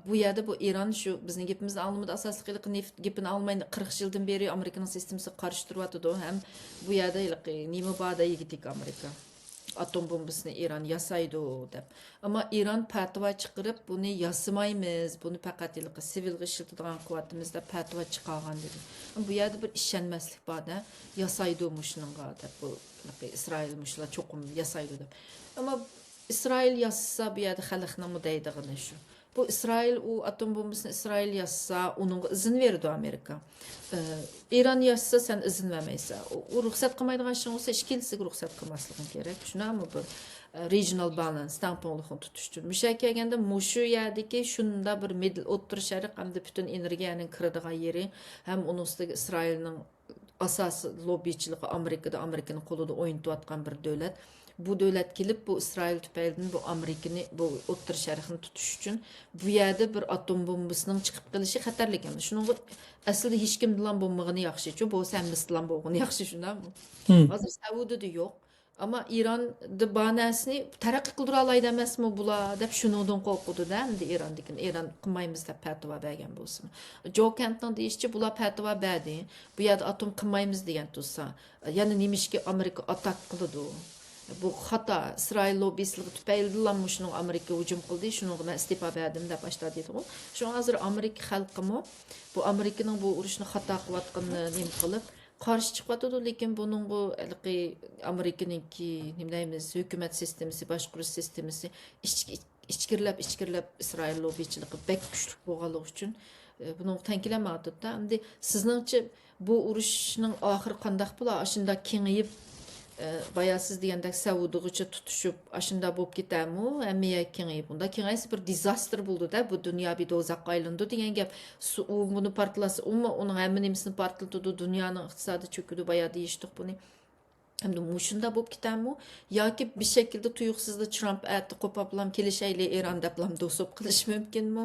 بۇ يەردە بۇ ئىران شۇ بىزنىڭ گېپىمىزنى ئاڭلىمىدى. ئاساسلىقى ھېلىقى نېفىت گېپىنى ئاڭلىماي، قىرىق يىلدىن بېرى ئامېرىكىنىڭ سىستېمىسىغا قارشى تۇرۇۋاتىدۇ. ھەم بۇ يەردە ھېلىقى نېمە بار دە يىگىتىك ئامېرىكا. ئاتوم بومبىسىنى ئىران ياسايدۇ دەپ. ئەمما ئىران پەتىۋا چىقىرىپ، بۇنى ياسىمايمىز، بۇنى پەقەت ھېلىقى سىۋىلغا ئىشلىتىدىغان قىلىۋاتىمىز دەپ پەتىۋا چىقارغان دېدى. بۇ يەردە بىر ئىشەنمەسلىك بار دە، ياسايدۇ مۇشۇنىڭغا دەپ، بۇ ھېلىقى ئىسرائىل مۇشۇلار چوقۇم ياسايدۇ دەپ. ئەمما ئىسرائىل ياسىسا، بۇ يەردە خەلقنىڭمۇ دەيدىغىنى شۇ. بۇ ئىسرائىل، ئۇ ئاتوم بومبىسىنى ئىسرائىل ياسىسا، ئۇنىڭغا ئىزىن بېرىدۇ ئامېرىكا. ئى، ئىران ياسىسا، سەن ئىزىن بەرمەيسەن. ئۇ، ئۇ رۇخسەت قىلمايدىغان ئىشىڭ بولسا، ئىككىلىسىگە رۇخسەت قىلماسلىقىڭ كېرەك. شۇنداقمۇ بىر، ئى، رېجىنال بالانس، تەڭپۇڭلۇقنى تۇتۇش ئۈچۈن. مۇشۇ يەرگە كەلگەندە، مۇشۇ يەردىكى شۇنداق بىر مىدل، ئوتتۇرا شەرق ھەمدە پۈتۈن ئېنېرگىيەنىڭ كىرىدىغان يېرى ھەم ئۇنىڭ ئۈستىگە ئىسرائىلنىڭ ئاساسىي لوببىچىلىقى ئامېرىكىدا، ئامېرىكىنىڭ قولىدا ئوينىتىۋاتقان بىر دۆلەت. بۇ دۆلەت كېلىپ، بۇ ئىسرائىل تۈپەيلىدىن بۇ ئامېرىكىنى، بۇ ئوتتۇرا شەرقنى تۇتۇش ئۈچۈن بۇ يەردە بىر ئاتوم بومبىسىنىڭ چىقىپ قېلىشى خەتەرلىك ئەمەس. شۇنىڭغا ئەسلىدە ھېچكىمدىنلا بولمىغىنى ياخشى، چۈ بولسا ھەممىسىدىلا بولغىنى ياخشى، شۇنداقمۇ؟ ھازىر سەئۇدىدا يوق. ئەمما ئىراندا بار نەرسىنى تەرەققىي قىلدۇرالايدۇ ئەمەسمۇ بۇلار دەپ شۇنىڭدىن قورقىدۇ-دە، ئەمدى ئىراندىكىنى ئىران قىلمايمىز دەپ پەتىۋا بەرگەن بولسىمۇ. جو كەنتنىڭ دېيىشىچە، بۇلار پەتىۋا بەردى، بۇ يەردە ئاتوم قىلمايمىز دېگەن تۇرسا، يەنە نېمىشقا ئامېرىكا ئاتاك قىلىدۇ؟ بۇ خاتا، ئىسرائىل لوببىسلىقى تۈپەيلىدىنلا مۇشۇنىڭ ئامېرىكا ھۇجۇم قىلدى، شۇنىڭغا مەن ئىستېپا بەردىم دەپ ئاشتا دېدىغۇ. شۇڭا ھازىر ئامېرىكا خەلقىمۇ بۇ ئامېرىكىنىڭ بۇ ئۇرۇشنى خاتا قىلىۋاتقىنىنى نېمە قىلىپ، قارشى چىقىۋاتىدۇ، لېكىن بۇنىڭغۇ ھېلىقى ئامېرىكىنىڭكى، نېمە دەيمىز، ھۆكۈمەت سىستېمىسى، باشقۇرۇش سىستېمىسى ئىچ-، ئىچكىرىلەپ، ئىچكىرىلەپ ئىسرائىل لوببىچىلىقى بەك كۈچلۈك بولغانلىقى ئۈچۈن، ئە، بۇنىڭغا تەڭ كېلەلمەيۋاتىدۇ-دە. ئەمدى سىزنىڭچە بۇ ئۇرۇشنىڭ ئاخىرى قانداق بولا؟ ئاشۇنداق كېڭىيىپ، ئە، بايا سىز دېگەندەك سەئۇدىغىچە تۇتۇشۇپ، ئاشۇنداق بولۇپ كېتەرمۇ؟ ھەممە يەر كېڭىيىپ، ئۇنداق كېڭەيسە بىر دىزاستر بولىدۇ-دە، بۇ دۇنيا بىر دوزاخقا ئايلىنىدۇ دېگەن گەپ. سۇ-، ئۇ بۇنى پارتلاتسا، ئۇمۇ ئۇنىڭ ھەممە نېمىسىنى پارتلىتىدۇ، دۇنيانىڭ ئىقتىسادى چۆكىدۇ، بايا دېيىشتۇق بۇنى. ئەمدى مۇشۇنداق بولۇپ كېتەرمۇ؟ ياكى بىر شەكىلدە تۇيۇقسىزلا ترامپ ئەتە قوپاپلام كېلىشەيلى ئىران دەپلام دوست بولۇپ قېلىشى مۇمكىنمۇ؟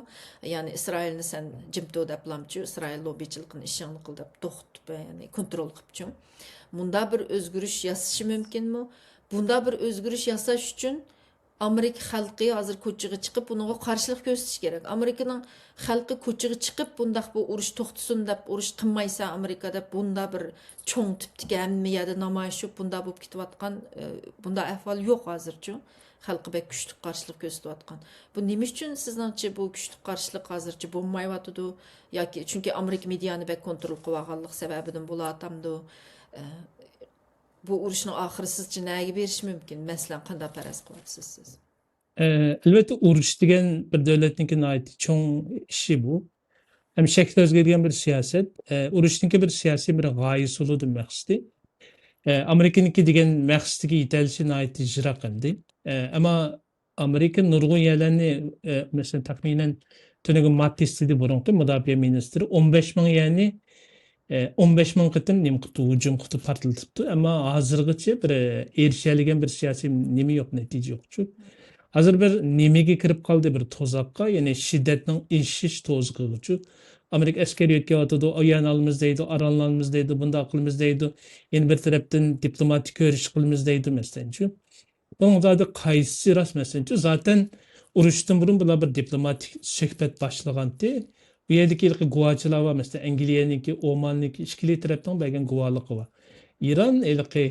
يەنى ئىسرائىلنى سەن جىم تۇر دەپلامچۇ، ئىسرائىل لوببىچىلىقىنى ئىشىڭنى قىل دەپ توختىتىپ، يەنى كونترول قىلىپچۇ. مۇنداق بىر ئۆزگىرىش ياسىشى مۇمكىنمۇ؟ بۇنداق بىر ئۆزگىرىش ياساش ئۈچۈن ئامېرىكا خەلقى ھازىر كوچىغا چىقىپ، بۇنىڭغا قارشىلىق كۆرسىتىشى كېرەك. ئامېرىكىنىڭ خەلقى كوچىغا چىقىپ، بۇنداق بۇ ئۇرۇش توختىسۇن دەپ، ئۇرۇش قىلمايسەن ئامېرىكا دەپ، بۇنداق بىر چوڭ تىپتىكى ھەممە يەردە نامايىش بولۇپ، بۇنداق بولۇپ كېتىۋاتقان، ئە، بۇنداق ئەھۋال يوق ھازىرچۇ. خەلقى بەك كۈچلۈك قارشىلىق كۆرسىتىۋاتقان. بۇ نېمە ئۈچۈن سىزنىڭچە بۇ كۈچلۈك قارشىلىق ھازىرچە بولمايۋاتىدۇ؟ ياكى چۈنكى ئامېرىكا مېدىيانى بەك كونترول قىلىۋالغانلىق سەۋەبىدىن بولاتامدۇ؟ ئە، بۇ ئۇرۇشنىڭ ئاخىرى سىزچە نەگە بېرىشى مۇمكىن؟ مەسىلەن، قانداق پەرەز قىلىۋاتىسىز سىز؟ ئە، ئەلۋەتتە، ئۇرۇش دېگەن بىر دۆلەتنىڭكى ناھايىتى چوڭ ئىشى بۇ. ھەم شەكلى ئۆزگەرگەن بىر سىياسەت. ئە، ئۇرۇشنىڭكى بىر سىياسىي بىر غايىسى بولىدۇ، مەقسىتى. ئە، ئامېرىكىنىڭكى دېگەن مەقسىتىگە يېتەلىشى ناھايىتى يىراق ئەمدى. ئە، ئەمما ئامېرىكا نۇرغۇن يەرلەرنى، ئە، مەسىلەن، تەخمىنەن تۈنۈگۈن ماتتىس دېدى، بۇرۇنقى مۇداپىئە مىنىستىرى، ئون بەش مىڭ يەرنى، ئە، ئون بەش مىڭ قېتىم نېمە قىپتۇ، ھۇجۇم قىپتۇ، پارتلىتىپتۇ. ئەمما ھازىرغىچە بىر، ئە، ئېرىشەلىگەن بىر سىياسىي نېمە يوق، نەتىجە يوقچۇ. ھازىر بىر نېمىگە كىرىپ قالدى، بىر تۇزاققا، يەنى شىددەتنىڭ ئېشىش تۇزىقىغىچۇ. ئامېرىكا ئەسكەر يۆتكەۋاتىدۇ، ئۇ يەرنى ئالىمىز دەيدۇ، ئارالنى ئالىمىز دەيدۇ، بۇنداق قىلىمىز دەيدۇ. يەنە بىر تەرەپتىن دىپلوماتىك كۆرۈش قىلىمىز دەيدۇ، مەسىلەنچۇ. بۇنىڭ زادى قايسىسى راست، مەسىلەنچۇ؟ زاتەن ئۇرۇشتىن بۇرۇن بۇلار بىر دىپلوماتىك سۆھبەت باشلىغانتى. بۇ يەردىكى ھېلىقى گۇۋاچىلار بار، مەسىلەن، ئەنگلىيەنىڭكى، ئوماننىڭكى، ئىككىلى تەرەپنىڭ بەرگەن گۇۋاھلىقى بار. ئىران ھېلىقى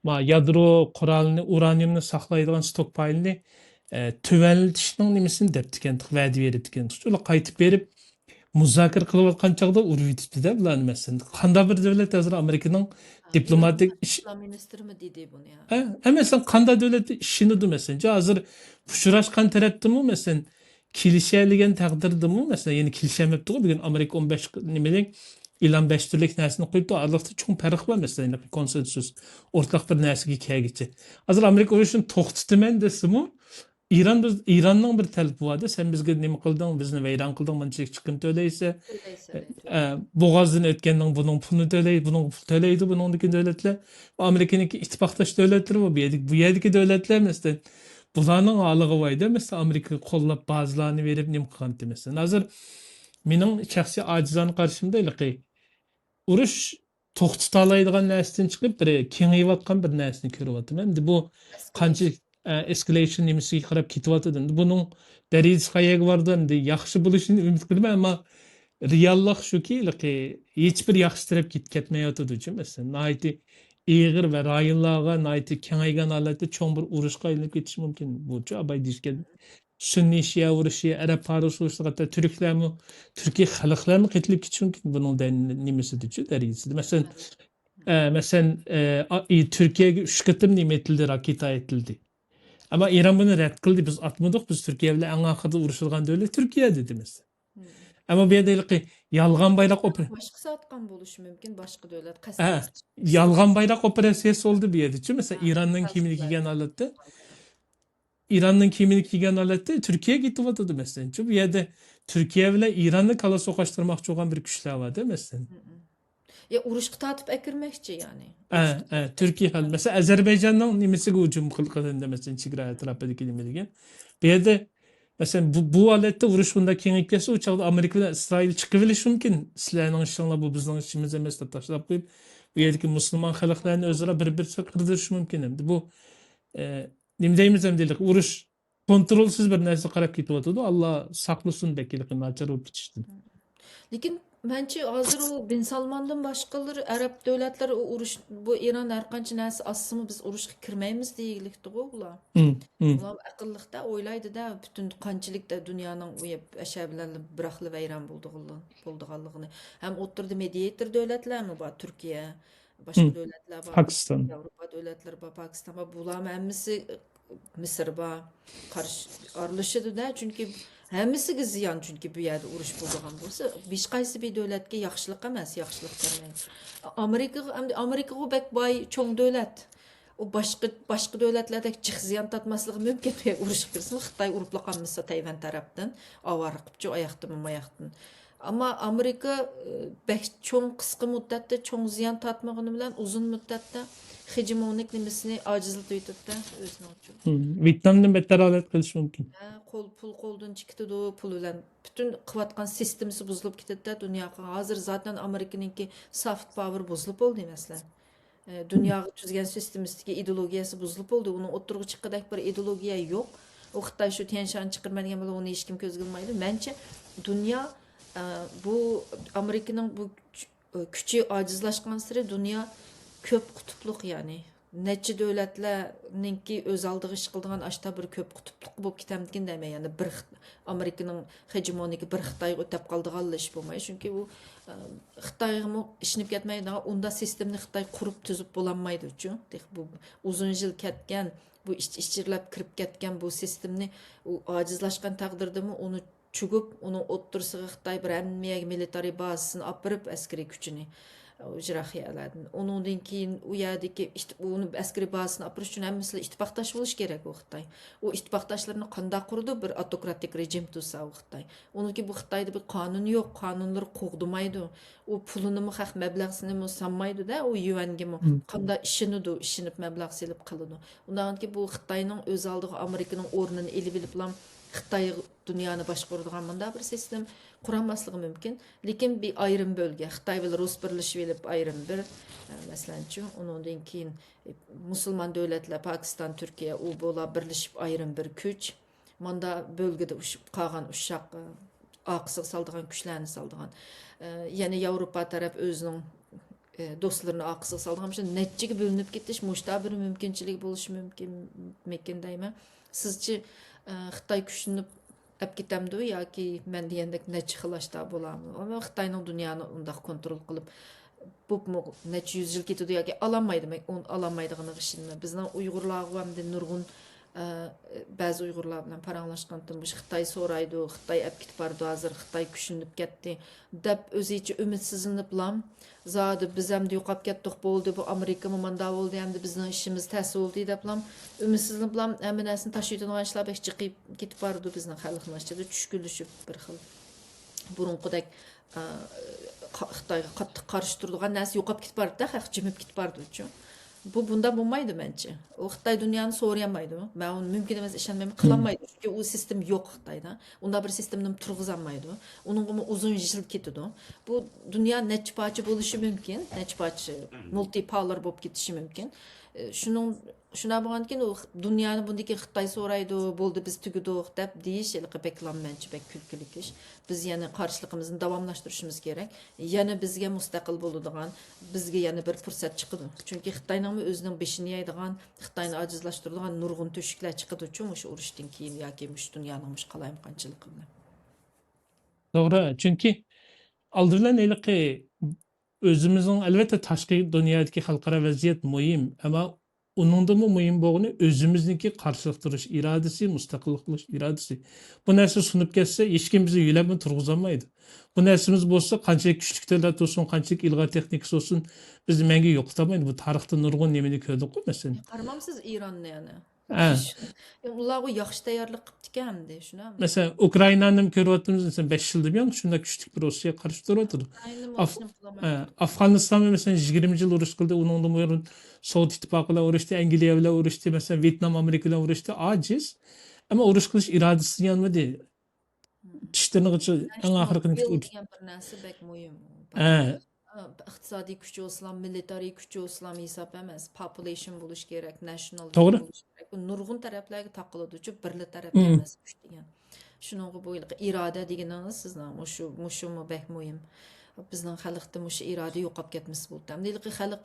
ما يادرو قورالىنى، ئۇرانىيۇمنى ساقلايدىغان ستوكپايلنى، ئە، تۆۋەنلىتىشنىڭ نېمىسىنى دەپتىكەن، ۋەدە بېرىپتىكەن. ئۇلار قايتىپ بېرىپ، مۇزاكىرە قىلىۋاتقان چاغدا ئۇرۇۋېتىپتۇ-دە بۇلارنى، مەسىلەن. قانداق بىر دۆلەت ھازىر ئامېرىكىنىڭ دىپلوماتىك ئىش- ئىسلام مىنىستىرىمۇ دېدى بۇنى، ھە؟ ھە، ھە، مەسىلەن، قانداق دۆلەت ئىشىنىدۇ، مەسىلەن؟ جا ھازىر ئۇچراشقان تەرەپتىمۇ، مەسىلەن، كېلىشەلىگەن تەقدىردىمۇ، مەسىلەن، يەنە كېلىشەلمەپتىغۇ. بۈگۈن ئامېرىكا ئون بەش نېمىلىك ئېلان بەش تۈرلۈك نەرسىنى قويۇپتۇ. ئارىلىقتا چوڭ پەرق بار، مەسىلەن، كونسېنسۇس، ئورتاق بىر نەرسىگە كەلگۈچە. ھازىر ئامېرىكا ئۇرۇشنى توختىتىمەن دېسىمۇ، ئىران بىز، ئىراننىڭ بىر تەلىپى بار-دە، سەن بىزگە نېمە قىلدىڭ، بىزنى ۋەيران قىلدىڭ، مانچىلىك چىقىم تۆلەيسەن. تۆلەيسەن، ئە، بوغازدىن ئۆتكەننىڭ بۇنىڭ پۇلىنى تۆلەي، بۇنىڭ پۇل تۆلەيدۇ، بۇنىڭدىكى دۆلەتلەر. ئامېرىكىنىڭكى ئىتتىپاقداش دۆلەتلىرى بار، بۇ يەردىكى، بۇ يەردىكى دۆلەتلەر، مەسىلەن، بۇلارنىڭ ھالىغا ۋايدە، مەسىلەن، ئامېرىكىغا قوللاپ بازىلارنى بېرىپ نېمە قىلغانتى، مەسىلەن. ھازىر مېنىڭ شەخسىي ئاجىزانە قارىشىمدا ھېلىقى ئۇرۇش توختىتالايدىغان نەرسىدىن چىقىپ، بىر كېڭىيىۋاتقان بىر نەرسىنى كۆرۈۋاتىمەن. ئەمدى بۇ قانچە، ئە، ئېسكىلەيشن نېمىسىگە قاراپ كېتىۋاتىدۇ. ئەمدى بۇنىڭ دەرىجىسى قەيەرگە بارىدۇ، ئەمدى ياخشى بولۇشىنى ئۈمىد قىلىمەن، ئەمما رېئاللىق شۇكى، ھېلىقى ھېچبىر ياخشى تەرەپكە كېتىپ كەتمەيۋاتىدۇچۇ، مەسىلەن. ناھايىتى ئېغىر ۋە رايونلارغا ناھايىتى كېڭەيگەن ھالەتتە چوڭ بىر ئۇرۇشقا ئايلىنىپ كېتىشى مۇمكىن. بۇچۇ ئاباي دېيىشكەن سۈننىي شىئە ئۇرۇشى، ئەرەب پارس ئۇرۇشى، ھەتتا تۈركلەرمۇ، تۈركىي خەلقلەرمۇ قېتىلىپ كېتىشى مۇمكىن بۇنىڭ دە-، نېمىسىدىچۇ، دەرىجىسىدە. مەسىلەن، ئە، مەسىلەن، ئە، ئا-، ئى، تۈركىيەگە ئۈچ قېتىم نېمە ئېتىلدى، راكېتا ئېتىلدى. ئەمما ئىران بۇنى رەت قىلدى، بىز ئاتمىدۇق، بىز تۈركىيە بىلەن ئەڭ ئاخىرىدا ئۇرۇشىدىغان دۆلەت تۈركىيە دېدى، مەسىلەن. ئەمما بۇ يەردە ھېلىقى يالغان بايراق ئوپېر- باشقىسى ئاتقان بولۇشى مۇمكىن، باشقا دۆلەت ھە، قەستەن. يالغان بايراق ئوپېراتسىيەسى بولدى بۇ يەردىچۇ، مەسىلەن، ھە، ئىراننىڭ كىيىمىنى كىيگەن ھالەتتە. ئىراننىڭ كىيىمىنى كىيگەن ھالەتتە تۈركىيەگە يېتىۋاتىدۇ، مەسىلەنچۇ. بۇ يەردە تۈركىيە بىلەن ئىراننى كالا سوقاشتۇرماقچى بولغان بىر كۈچلەر بار-دە، مەسىلەن. يا ئۇرۇشقا تارتىپ ئەكىرمەكچى، يەنى. ئە، ئە، تۈركىي ھال. مەسىلەن، ئەزەربەيجاننىڭ نېمىسىگە ھۇجۇم قىل-، قىلىندى، مەسىلەن، چېگرا ئەتراپىدىكى نېمە دېگەن. بۇ يەردە، مەسىلەن، بۇ، بۇ ھالەتتە ئۇرۇش بۇنداق كېڭىيىپ كەتسە، ئۇ چاغدا ئامېرىكا بىلەن ئىسرائىل چىقىۋېلىشى مۇمكىن. سىلەرنىڭ ئىشىڭلار، بۇ بىزنىڭ ئىشىمىز ئەمەس دەپ تاشلاپ قويۇپ، بۇ يەردىكى مۇسۇلمان خەلقلەرنى ئۆزئارا بىر-بىرسى قىردۇرۇشى مۇمكىن. ئەمدى بۇ، ئە، نېمە دەيمىز ئەمدى، ئۇرۇش كونترولسىز بىر نەرسە قاراپ كېتىۋاتىدۇ. ئاللا ساقلىسۇن بەك ھېلىقى ناچار بولۇپ كېتىشتىن. لېكىن مەنچە ھازىر ئۇ بىن سالماندىن باشقىلىرى، ئەرەب دۆلەتلىرى ئۇ ئۇرۇش، بۇ ئىران ھەر قانچە نەرسە ئاسسىمۇ بىز ئۇرۇشقا كىرمەيمىز دېگىلىكتىغۇ بۇلار. مم، مم. ئۇلار ئەقىللىقتا ئويلايدىدا، پۈتۈن قانچىلىك دە دۇنيانىڭ ئۇ يە-، ئەشە بىلەن بىراقلا ۋەيران بولىدىغانلىقىنى. ھەم ئوتتۇرىدا مېدىياتور دۆلەتلەرمۇ بار، تۈركىيە، باشقا مم. دۆلەتلەر بار، پاكىستان. ياۋروپا دۆلەتلىرى بار، پاكىستان بار. بۇلارمۇ ھەممىسى، مىسىر بار، قارشى ئارىلىشىدۇ-دە، چۈنكى ھەممىسىگە زىيان، چۈنكى بۇ يەردە ئۇرۇش بولىدىغان بولسا، ھېچقايسى بىر دۆلەتكە ياخشىلىق ئەمەس، ياخشىلىق دېمەي. ئامېرىكىغا، ئەمدى ئامېرىكىغۇ بەك باي، چوڭ دۆلەت. ئۇ باشقا، باشقا دۆلەتلەردەك جىق زىيان تارتماسلىقى مۇمكىن. ئۇرۇشقا كىرسىمۇ، خىتاي ئۇرۇپلا قالمىسا تەيۋەن تەرەپتىن، ئاۋارە قىپچۇ ئاياقتىنمۇ، ماياقتىن. ئەمما ئامېرىكا، ئى، بەك چوڭ، قىسقا مۇددەتتە چوڭ زىيان تارتمىغىنى بىلەن، ئۇزۇن مۇددەتتە خېژېمونىك نېمىسىنى ئاجىزلىتىۋېتىدۇ-دە ئۆزىنىڭ ئۈچۈن. مم. ۋيېتنامدىن بەتتەر ھالەت قېلىشى مۇمكىن. ھە، قول، پۇل قولدىن چىقىدۇ، پۇل بىلەن پۈتۈن قىلىۋاتقان سىستېمىسى بۇزۇلۇپ كېتىدۇ-دە دۇنياغا. ھازىر زاتەن ئامېرىكىنىڭكى سافت پاۋېر بۇزۇلۇپ بولدى، مەسىلەن. ئە، دۇنياغا تۈزگەن سىستېمىسىدىكى ئىدېئولوگىيەسى بۇزۇلۇپ بولدى. ئۇنىڭ ئوتتۇرىغا چىققۇدەك بىر ئىدېئولوگىيە يوق. ئۇ خىتاي شۇ تيەنشاننى چىقىرىمەن دېگەن بىلەن ئۇنى ھېچكىم كۆزگە ئىلمايدۇ. مەنچە دۇنيا، ئە، بۇ ئامېرىكىنىڭ بۇ كۈچ-، كۈچى ئاجىزلاشقانسېرى دۇنيا كۆپ قۇتۇپلۇق، يەنى نەچچە دۆلەتلەرنىڭكى ئۆز ئالدىغا ئىش قىلىدىغان ئاشتا بىر كۆپ قۇتۇپلۇق بولۇپ كېتەمدىكىن دەيمەن. يەنى بىر خىت-، ئامېرىكىنىڭ خېژېمونىكى بىر خىتايغا ئۆتەپ قالىدىغانلا ئىش بولماي. چۈنكى ئۇ، ئە، خىتايغىمۇ ئىشىنىپ كەتمەيدىغان، ئۇنداق سىستېمىنى خىتاي قۇرۇپ تۈزۈپ بولالمايدۇچۇ. تېخى بۇ ئۇزۇن يىل كەتكەن، بۇ ئىچ-، ئىچىرلەپ كىرىپ كەتكەن بۇ سىستېمىنى ئۇ ئاجىزلاشقان تەقدىردىمۇ ئۇنى چۆكۈپ، ئۇنىڭ ئوتتۇرىسىغا خىتاي بىر ھەممە يەرگە مىلىتارىي بازىسىنى ئاپىرىپ، ئەسكىرىي كۈچىنى، ئۇ يىراق يەرلەردىن. ئۇنىڭدىن كېيىن ئۇ يەردىكى ئىت-، ئۇنى ئەسكىرىي بازىسىنى ئاپىرىش ئۈچۈن ھەممىسىلا ئىتتىپاقداش بولۇشى كېرەك ئۇ خىتاي. ئۇ ئىتتىپاقداشلىرىنى قانداق قۇرىدۇ؟ بىر ئاتوكراتىك رېجىم تۇرسا ئۇ خىتاي. ئۇنىڭكى بۇ خىتايدا بىر قانۇن يوق، قانۇنلىرى قوغدىمايدۇ. ئۇ پۇلىنىمۇ خەق مەبلەغسىنىمۇ سانمايدۇ-دە، ئۇ يۈەنگىمۇ. مم. قانداق ئىشىنىدۇ، ئىشىنىپ مەبلەغ سېلىپ قىلىدۇ. ئۇنداقكى بۇ خىتاينىڭ ئۆز ئالدىغا ئامېرىكىنىڭ ئورنىنى ئېلىۋېلىپلا خىتاي دۇنيانى باشقۇرىدىغان مۇنداق بىر سىستېما قۇرالماسلىقى مۇمكىن. لېكىن بىر ئايرىم بۆلگە، خىتاي بىلەن رۇس بىرلىشىۋېلىپ ئايرىم بىر، ئە، مەسىلەنچۇ، ئۇنىڭدىن كېيىن، ئە، مۇسۇلمان دۆلەتلەر، پاكىستان، تۈركىيە، ئۇ بۇلار بىرلىشىپ ئايرىم بىر كۈچ. ماندا بۆلگىدە ئۇشۇپ قالغان ئۇششاق، ئە، ئارقىسىغا سالىدىغان كۈچلەرنى سالىدىغان. ئە، يەنە ياۋروپا تەرەپ ئۆزىنىڭ ئە، دوستلىرىنى ئارقىسىغا سالىدىغان، مۇشۇ نەچچىگە بۆلۈنۈپ كېتىش مۇشۇنداق بىر مۇمكىنچىلىك بولۇشى مۇمكىنمىكىن دەيمەن. سىزچە، ئە، خىتاي كۈچلىنىپ ئەپ كېتەمدۇ ياكى مەن دېگەندەك نەچچە خىل ئاشتا بولامدۇ؟ ئەمما خىتاينىڭ دۇنيانى ئۇنداق كونترول قىلىپ، بولۇپمۇ نەچچە يۈز يىل كېتىدۇ ياكى ئالالمايدۇ، مەن ئۇنى ئالالمايدىغىنىغا ئىشىنىمەن. بىزنىڭ ئۇيغۇرلارغا ئەمدى نۇرغۇن، ئە، بەزى ئۇيغۇرلار بىلەن پاراڭلاشقانتىم، مۇشۇ خىتاي سورايدۇ، خىتاي ئەپ كېتىپ بارىدۇ ھازىر، خىتاي كۈچلىنىپ كەتتى، دەپ ئۆزىچە ئۈمىدسىزلىنىپلا، زادى بىز ئەمدى يوقاپ كەتتۇق، بولدى، بۇ ئامېرىكىمۇ مانداق بولدى، ئەمدى بىزنىڭ ئىشىمىز تەس بولدى دەپلا ئۈمىدسىزلىنىپلا ھەممە نەرسىنى تاشلىۋېتىدىغان ئىشلار بەك جىقىيىپ كېتىپ بارىدۇ بىزنىڭ خەلقنىڭ ئىچىدە، چۈشكۈنلىشىپ بىر خىل بۇرۇنقىدەك، ئە، قا-، خىتايغا قاتتىق قارشى تۇرىدىغان نەرسە يوقاپ كېتىپ بارىدۇ، خەق جىمىپ كېتىپ بارىدۇچۇ. بۇ بۇنداق بولمايدۇ مەنچە. ئۇ خىتاي دۇنيانى سورىيالمايدۇ. مەن ئۇنى مۇمكىن ئەمەس، ئىشەنمەيمەن، قىلالمايدۇ. چۈنكى ئۇ سىستېما يوق خىتايدا. ئۇنداق بىر سىستېمىنى تۇرغۇزالمايدۇ. ئۇنىڭغىمۇ ئۇزۇن يىل كېتىدۇ. بۇ دۇنيا نەچچە پارچە بولۇشى مۇمكىن، نەچچە پارچە مۇلتىپالار بولۇپ كېتىشى مۇمكىن. ئى، شۇنىڭ، شۇنداق بولغاندىكىن ئۇ خ-، دۇنيانى بۇندىن كېيىن خىتاي سورايدۇ، بولدى، بىز تۈگىدۇق دەپ دېيىش ھېلىقى بەكلا مەنچە بەك كۈلكىلىك ئىش. بىز يەنە قارشىلىقىمىزنى داۋاملاشتۇرۇشىمىز كېرەك. يەنە بىزگە مۇستەقىل بولىدىغان، بىزگە يەنە بىر پۇرسەت چىقىدۇ. چۈنكى خىتاينىڭمۇ ئۆزىنىڭ بېشىنى يەيدىغان، خىتاينى ئاجىزلاشتۇرىدىغان نۇرغۇن تۆشۈكلەر چىقىدۇچۇ مۇشۇ ئۇرۇشتىن كېيىن ياكى مۇشۇ دۇنيانىڭ مۇشۇ قالايمىقانچىلىقى بىلەن. توغرا، چۈنكى ئالدى بىلەن ھېلىقى ئۆزىمىزنىڭ، ئەلۋەتتە، تاشقى دۇنيادىكى خەلقئارا ۋەزىيەت مۇھىم، ئەمما ئۇنىڭدىنمۇ مۇھىم بولغىنى ئۆزىمىزنىڭكى قارشىلىق تۇرۇش ئىرادىسى، مۇستەقىللىق قىلىش ئىرادىسى. بۇ نەرسە سۇنۇپ كەتسە، ھېچكىم بىزنى يۆلەپمۇ تۇرغۇزالمايدۇ. بۇ نەرسىمىز بولسا، قانچىلىك كۈچلۈك دۆلەت بولسۇن، قانچىلىك ئىلغار تېخنىكىسى بولسۇن، بىزنى مەڭگۈ يوقىتالمايدۇ. بۇ تارىختا نۇرغۇن نېمىنى كۆردۇققۇ، مەسىلەن. قارىمامسىز ئىراننى يەنە؟ ھە. ئۇلارغۇ ياخشى تەييارلىق قىپتىكەن ئەمدى، شۇنامۇ؟ مەسىلەن، ئۇكرائىنانى كۆرۈۋاتىمىز، مەسىلەن، بەش يىلدىن بۇيان شۇنداق كۈچلۈك بىر روسىيەگە قارشى تۇرۇۋاتىدۇ. ئۇكرائىنىمۇ ئاف-، ھېچنېمە ھە، قىلالمايدۇ. ئافغانىستانمۇ، مەسىلەن، يىگىرمە يىل ئۇرۇش قىلدى، ئۇنىڭدىن بۇيان سوۋېت ئىتتىپاقى بىلەن ئۇرۇشتى، ئەنگلىيە بىلەن ئۇرۇشتى، مەسىلەن، ۋيېتنام، ئامېرىكا بىلەن ئۇرۇشتى، ئاجىز. ئەمما ئۇرۇش قىلىش ئىرادىسى يانمىدى. چىشلىرىنىغىچە ئەڭ ناشنال ئاخىرقى سكىل ئۇرۇش. دېگەن بىر نەرسە بەك مۇھىم. ھە، ئىقتىسادىي كۈچ بولسىلا، مىلىتارىي كۈچ بولسىلا ھېساب ئەمەس. پوپۇلېيشن بولۇش كېرەك، ناشنال توغرا. بولۇش كېرەك. بۇ نۇرغۇن تەرەپلەرگە تاقىلىدۇچۇ، بىرلا تەرەپكە مم. ئەمەس كۈچ دېگەن. شۇنىڭغا بۇ ھېلىقى ئىرادە دېگىنىڭىز سىزنىڭ مۇشۇ، مۇشۇمۇ بەك مۇھىم. بىزنىڭ خەلقتە مۇشۇ ئىرادە يوقاپ كەتمىسە بولدى. ئەمدى ھېلىقى خەلق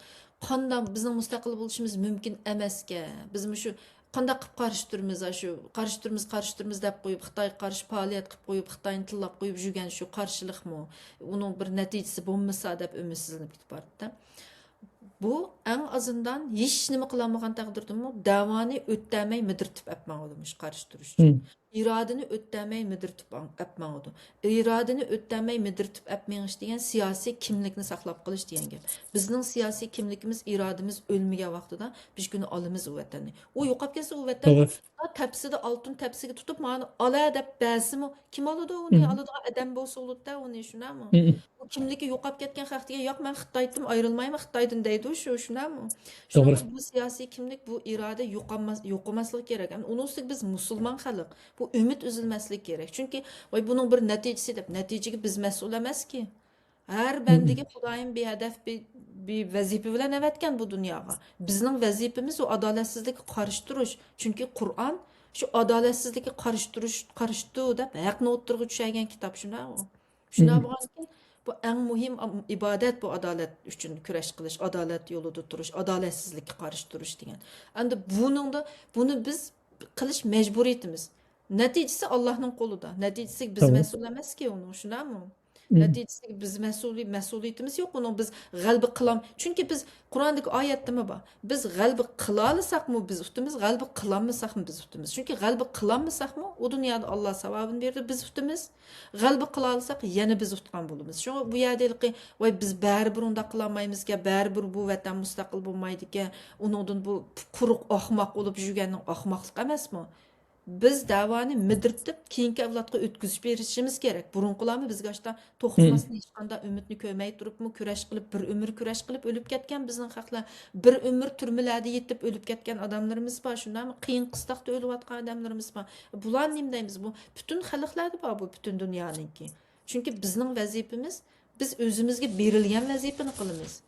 قانداق بىزنىڭ مۇستەقىل بولۇشىمىز مۇمكىن ئەمەسكەن. بىز مۇشۇ قانداق قىلىپ قارشى تۇرىمىز، ئاشۇ قارشى تۇرىمىز، قارشى تۇرىمىز دەپ قويۇپ، خىتايغا قارشى پائالىيەت قىلىپ قويۇپ، خىتاينى تىللاپ قويۇپ يۈرگەن شۇ قارشىلىقمۇ، ئۇنىڭ بىر نەتىجىسى بولمىسا دەپ ئۈمىدسىزلىنىپ كېتىپ بارىدۇ. بۇ ئەڭ ئازىندىن ھېچ نېمە قىلالمىغان تەقدىردىمۇ دەۋانى ئۆتەلمەي مىدىرتىپ ئەپ ماڭىدۇ مۇشۇ قارشى تۇرۇش ئۈچۈن. مم. ئىرادىنى ئۆتەلمەي مىدىرتىپ ئەپ ماڭىدۇ. ئىرادىنى ئۆتەلمەي مىدىرتىپ ئەپ مېڭىش دېگەن سىياسىي كىملىكنى ساقلاپ قېلىش دېگەن گەپ. بىزنىڭ سىياسىي كىملىكىمىز، ئىرادىمىز ئۆلمىگەن ۋاقتىدا بىز كۈنى ئالىمىز ئۇ ۋەتەننى. ئۇ يوقاپ كەتسە ئۇ ۋەتەن توغرا. تەپسىدە ئالتۇن تەپسىگە تۇتۇپ مانا ئالا دەپ بەرسىمۇ كىم ئالىدۇ ئۇنى؟ ئالىدىغان ئادەم بولسا بولىدۇ-دە ئۇنى، شۇنداقمۇ؟ بۇ كىملىكى يوقاپ كەتكەن خەق دېگەن ياق مەن خىتايدىن ئايرىلمايمەن خىتايدىن دەيدۇ شۇ، شۇنداقمۇ؟ شۇنىڭغا بۇ سىياسىي كىملىك، بۇ ئىرادە يوقالماس-، يوقىماسلىقى كېرەك. ئەمدى ئۇنىڭ ئۈستىگە بىز مۇسۇلمان خەلق. بۇ ئۈمىد ئۈزۈلمەسلىكى كېرەك. چۈنكى ۋاي بۇنىڭ بىر نەتىجىسى دەپ، نەتىجىگە بىز مەسئۇل ئەمەسكى. ھەر بەندىگە خۇدايىم بىھەدەپ بىر، بىر ۋەزىپە بىلەن ئەۋەتكەن بۇ دۇنياغا. بىزنىڭ ۋەزىپىمىز ئۇ ئادالەتسىزلىككە قارشى تۇرۇش. چۈنكى قۇرئان شۇ ئادالەتسىزلىككە قارشى تۇرۇش، قارشى تۇر دەپ ھەقنى ئوتتۇرىغا چۈشەرگەن كىتاب شۇنداقمۇ؟ شۇنداق بولغاندىكىن بۇ ئەڭ مۇھىم ئام-، ئىبادەت بۇ ئادالەت ئۈچۈن كۈرەش قىلىش، ئادالەت يولىدا تۇرۇش، ئادالەتسىزلىككە قارشى تۇرۇش دېگەن. ئەمدى بۇنىڭدا، بۇنى بىز قىلىش مەجبۇرىيىتىمىز. نەتىجىسى ئاللانىڭ قولىدا. نەتىجىسىگە بىز مەسئۇل ئەمەسكى ئۇنىڭ، شۇنداقمۇ؟ نەتىجىسىگە بىز مەسئۇلىي-، مەسئۇلىيىتىمىز يوق ئۇنىڭ. بىز غەلىبە قىلام-، چۈنكى بىز قۇرئاندىكى ئايەتتىمۇ بار. بىز غەلىبە قىلالىساقمۇ بىز ئۇتىمىز، غەلىبە قىلالمىساقمۇ بىز ئۇتىمىز. چۈنكى غەلىبە قىلالمىساقمۇ ئۇ دۇنيادا ئاللا ساۋابىنى بېرىدۇ، بىز ئۇتىمىز. غەلىبە قىلالىساق يەنە بىز ئۇتقان بولىمىز. شۇڭا بۇ يەردە ھېلىقى، ۋاي بىز بەرىبىر ئۇنداق قىلالمايمىزكەن، بەرىبىر بۇ ۋەتەن مۇستەقىل بولمايدىكەن، ئۇنىڭدىن بۇ قۇرۇق ئاخماق بولۇپ يۈرگەننىڭ ئاخماقلىق ئەمەسمۇ؟ بىز دەۋانى مىدىرتىپ، كېيىنكى ئەۋلادقا ئۆتكۈزۈپ بېرىشىمىز كېرەك. بۇرۇنقىلارمۇ بىزگە ئاشتا توختىماستىن ھېچقانداق ئۈمىدنى كۆرمەي تۇرۇپمۇ كۈرەش قىلىپ، بىر ئۆمۈر كۈرەش قىلىپ ئۆلۈپ كەتكەن بىزنىڭ خەقلەر. بىر ئۆمۈر تۈرمىلەردە يېتىپ ئۆلۈپ كەتكەن ئادەملىرىمىز بار، شۇنداقمۇ؟ قىيىن قىستاقتا ئۆلۈۋاتقان ئادەملىرىمىز بار. بۇلار نېمە دەيمىز؟ بۇ پۈتۈن خەلقلەردە بار بۇ، پۈتۈن دۇنيانىڭكى. چۈنكى بىزنىڭ ۋەزىپىمىز، بىز ئۆزىمىزگە بېرىلگەن ۋەزىپىنى قىلىمىز.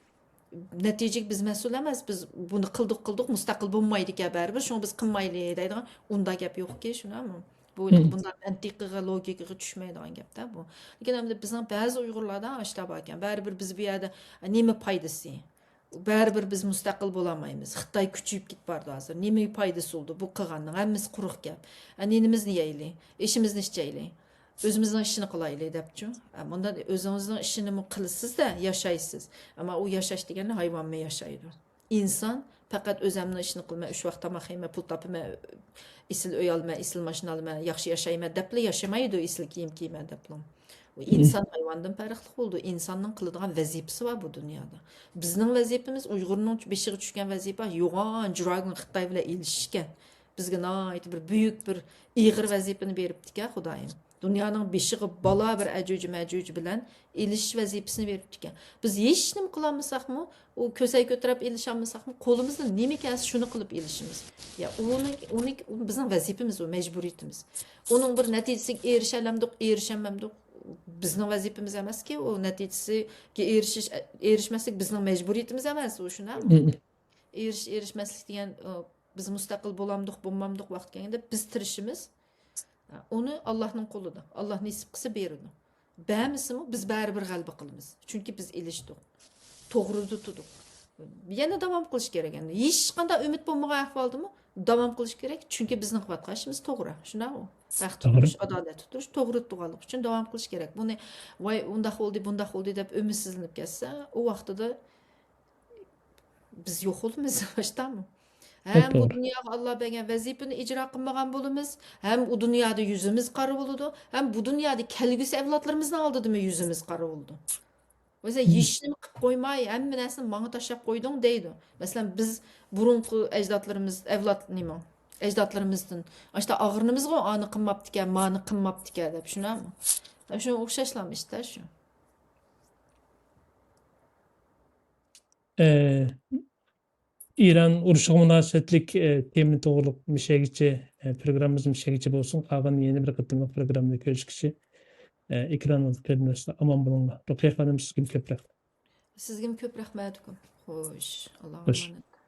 نەتىجىگە بىز مەسئۇل ئەمەس. بىز بۇنى قىلدۇق، قىلدۇق، مۇستەقىل بولمايدىكەن بەرىبىر. شۇڭا بىز قىلمايلى دەيدىغان ئۇنداق گەپ يوقكى، شۇنداقمۇ؟ بۇ بۇنداق مەنتىقىغا، لوگىكىغا چۈشمەيدىغان گەپتە بۇ. لېكىن ئەمدى بىزنىڭ بەزى ئۇيغۇرلاردا ئاشتا باركەن. بەرىبىر بىز بۇ يەردە نېمە پايدىسى؟ بەرىبىر بىز مۇستەقىل بولالمايمىز. خىتاي كۈچىيىپ كېتىپ بارىدۇ ھازىر. نېمە پايدىسى بولىدۇ بۇ قىلغاننىڭ؟ ھەممىسى قۇرۇق گەپ. ھە، نېنىمىزنى يەيلى؟ ئېشىمىزنى ئىچەيلى. ئۆزىمىزنىڭ ئىشىنى قىلايلى دەپچۇ. ھە، مۇنداق ئۆزىڭىزنىڭ ئىشىنىمۇ قىلىسىز-دە، ياشايسىز. ئەمما ئۇ ياشاش دېگەننى ھايۋانمۇ ياشايدۇ. ئىنسان پەقەت ئۆزەمنىڭ ئىشىنى قىلىمەن، ئۈچ ۋاق تاماق يەيمەن، پۇل تاپىمەن، ئېسىل ئۆي ئالىمەن، ئېسىل ماشىنا ئالىمەن، ياخشى ياشايمەن دەپلا ياشىمايدۇ، ئېسىل كىيىم كىيىمەن دەپلا. ئۇ ئىنسان ھايۋاندىن پەرقلىق بولىدۇ. ئىنساننىڭ قىلىدىغان ۋەزىپىسى بار بۇ دۇنيادا. بىزنىڭ ۋەزىپىمىز، ئۇيغۇرنىڭ بېشىغا چۈشكەن ۋەزىپە يوغان دراگون خىتاي بىلەن ئېلىشىشكەن. بىزگە ناھايىتى بىر بۈيۈك، بىر ئېغىر ۋەزىپىنى بېرىپتىكەن خۇدايىم. دۇنيانىڭ بېشىغا بالا بىر ئەجۈج مەجۈج بىلەن ئېلىشىش ۋەزىپىسىنى بېرىپتىكەن. بىز ھېچنېمە قىلالمىساقمۇ، ئۇ كۆسەي كۆتۈرەپ ئېلىشالمىساقمۇ، قولىمىزدا نېمە كەلسە شۇنى قىلىپ ئېلىشىمىز. يا ئۇنى، ئۇنى، ئۇ بىزنىڭ ۋەزىپىمىز، ئۇ مەجبۇرىيىتىمىز. ئۇنىڭ بىر نەتىجىسىگە ئېرىشەلەمدۇق، ئېرىشەلمەمدۇق، بىزنىڭ ۋەزىپىمىز ئەمەسكى، ئۇ نەتىجىسىگە ئېرىشىش، ئېرىشمەسلىك بىزنىڭ مەجبۇرىيىتىمىز ئەمەس، ئۇ شۇنداقمۇ؟ ئېرىش-، ئېرىشمەسلىك دېگەن، ئۇ، بىز مۇستەقىل بولامدۇق، بولمامدۇق ۋاقىت كەلگەندە بىز تىرىشىمىز. ئۇنى ئاللاھنىڭ قولىدا. ئاللاھ نېسىپ قىلسا بېرىدۇ. بەرمىسىمۇ بىز بەرىبىر غەلىبە قىلىمىز. چۈنكى بىز ئېلىشتۇق. توغرىدا تۇردۇق. يەنە داۋام قىلىش كېرەك ئەمدى. ھېچقانداق ئۈمىد بولمىغان ئەھۋالدىمۇ داۋام قىلىش كېرەك. چۈنكى بىزنىڭ قىلىۋاتقان ئىشىمىز توغرا. شۇنداقمۇ؟ ھەقتە تۇرۇش، ئادالەتتە تۇرۇش، توغرىدا تۇرغانلىقى ئۈچۈن داۋام قىلىش كېرەك. بۇنى ۋاي ئۇنداق بولدى، بۇنداق بولدى دەپ ئۈمىدسىزلىنىپ كەتسە، ئۇ ۋاقتىدا بىز يوق بولىمىز، باشتامۇ؟ ھەم بۇ دۇنياغا ئاللا بەرگەن ۋەزىپىنى ئىجرا قىلمىغان بولىمىز، ھەم ئۇ دۇنيادا يۈزىمىز قارا بولىدۇ، ھەم بۇ دۇنيادا كەلگۈسى ئەۋلادلىرىمىزنىڭ ئالدىدىمۇ يۈزىمىز قارا بولىدۇ. مەسىلەن، ھېچنېمە قىلىپ قويماي، ھەممە نەرسىنى ماڭا تاشلاپ قويدۇڭ دەيدۇ. مەسىلەن، بىز بۇرۇنقى ئەجدادلىرىمىز، ئەۋلاد نېمە؟ ئەجدادلىرىمىزدىن ئاشتا ئاغرىنىمىزغۇ، ئانى قىلماپتىكەن، مانى قىلماپتىكەن دەپ، شۇنداقمۇ؟ شۇ ئوخشاشلام ئىشتە شۇ. ئىران ئۇرۇشىغا مۇناسىۋەتلىك تېما توغرىلىق مىشەگىچە پروگراممىمىز مىشەگىچە بولسۇن. قالغان يەنە بىر قېتىملىق پروگراممىدا كۆرۈشكىچە ئېكران قېرىنداشلار ئامان بولۇڭلار. رۇقىيە خانىم، سىزگىمۇ كۆپ رەھمەت. سىزگىمۇ كۆپ رەھمەت ئۇكام. خوش، ئاللاغا خوش. ئامانەت.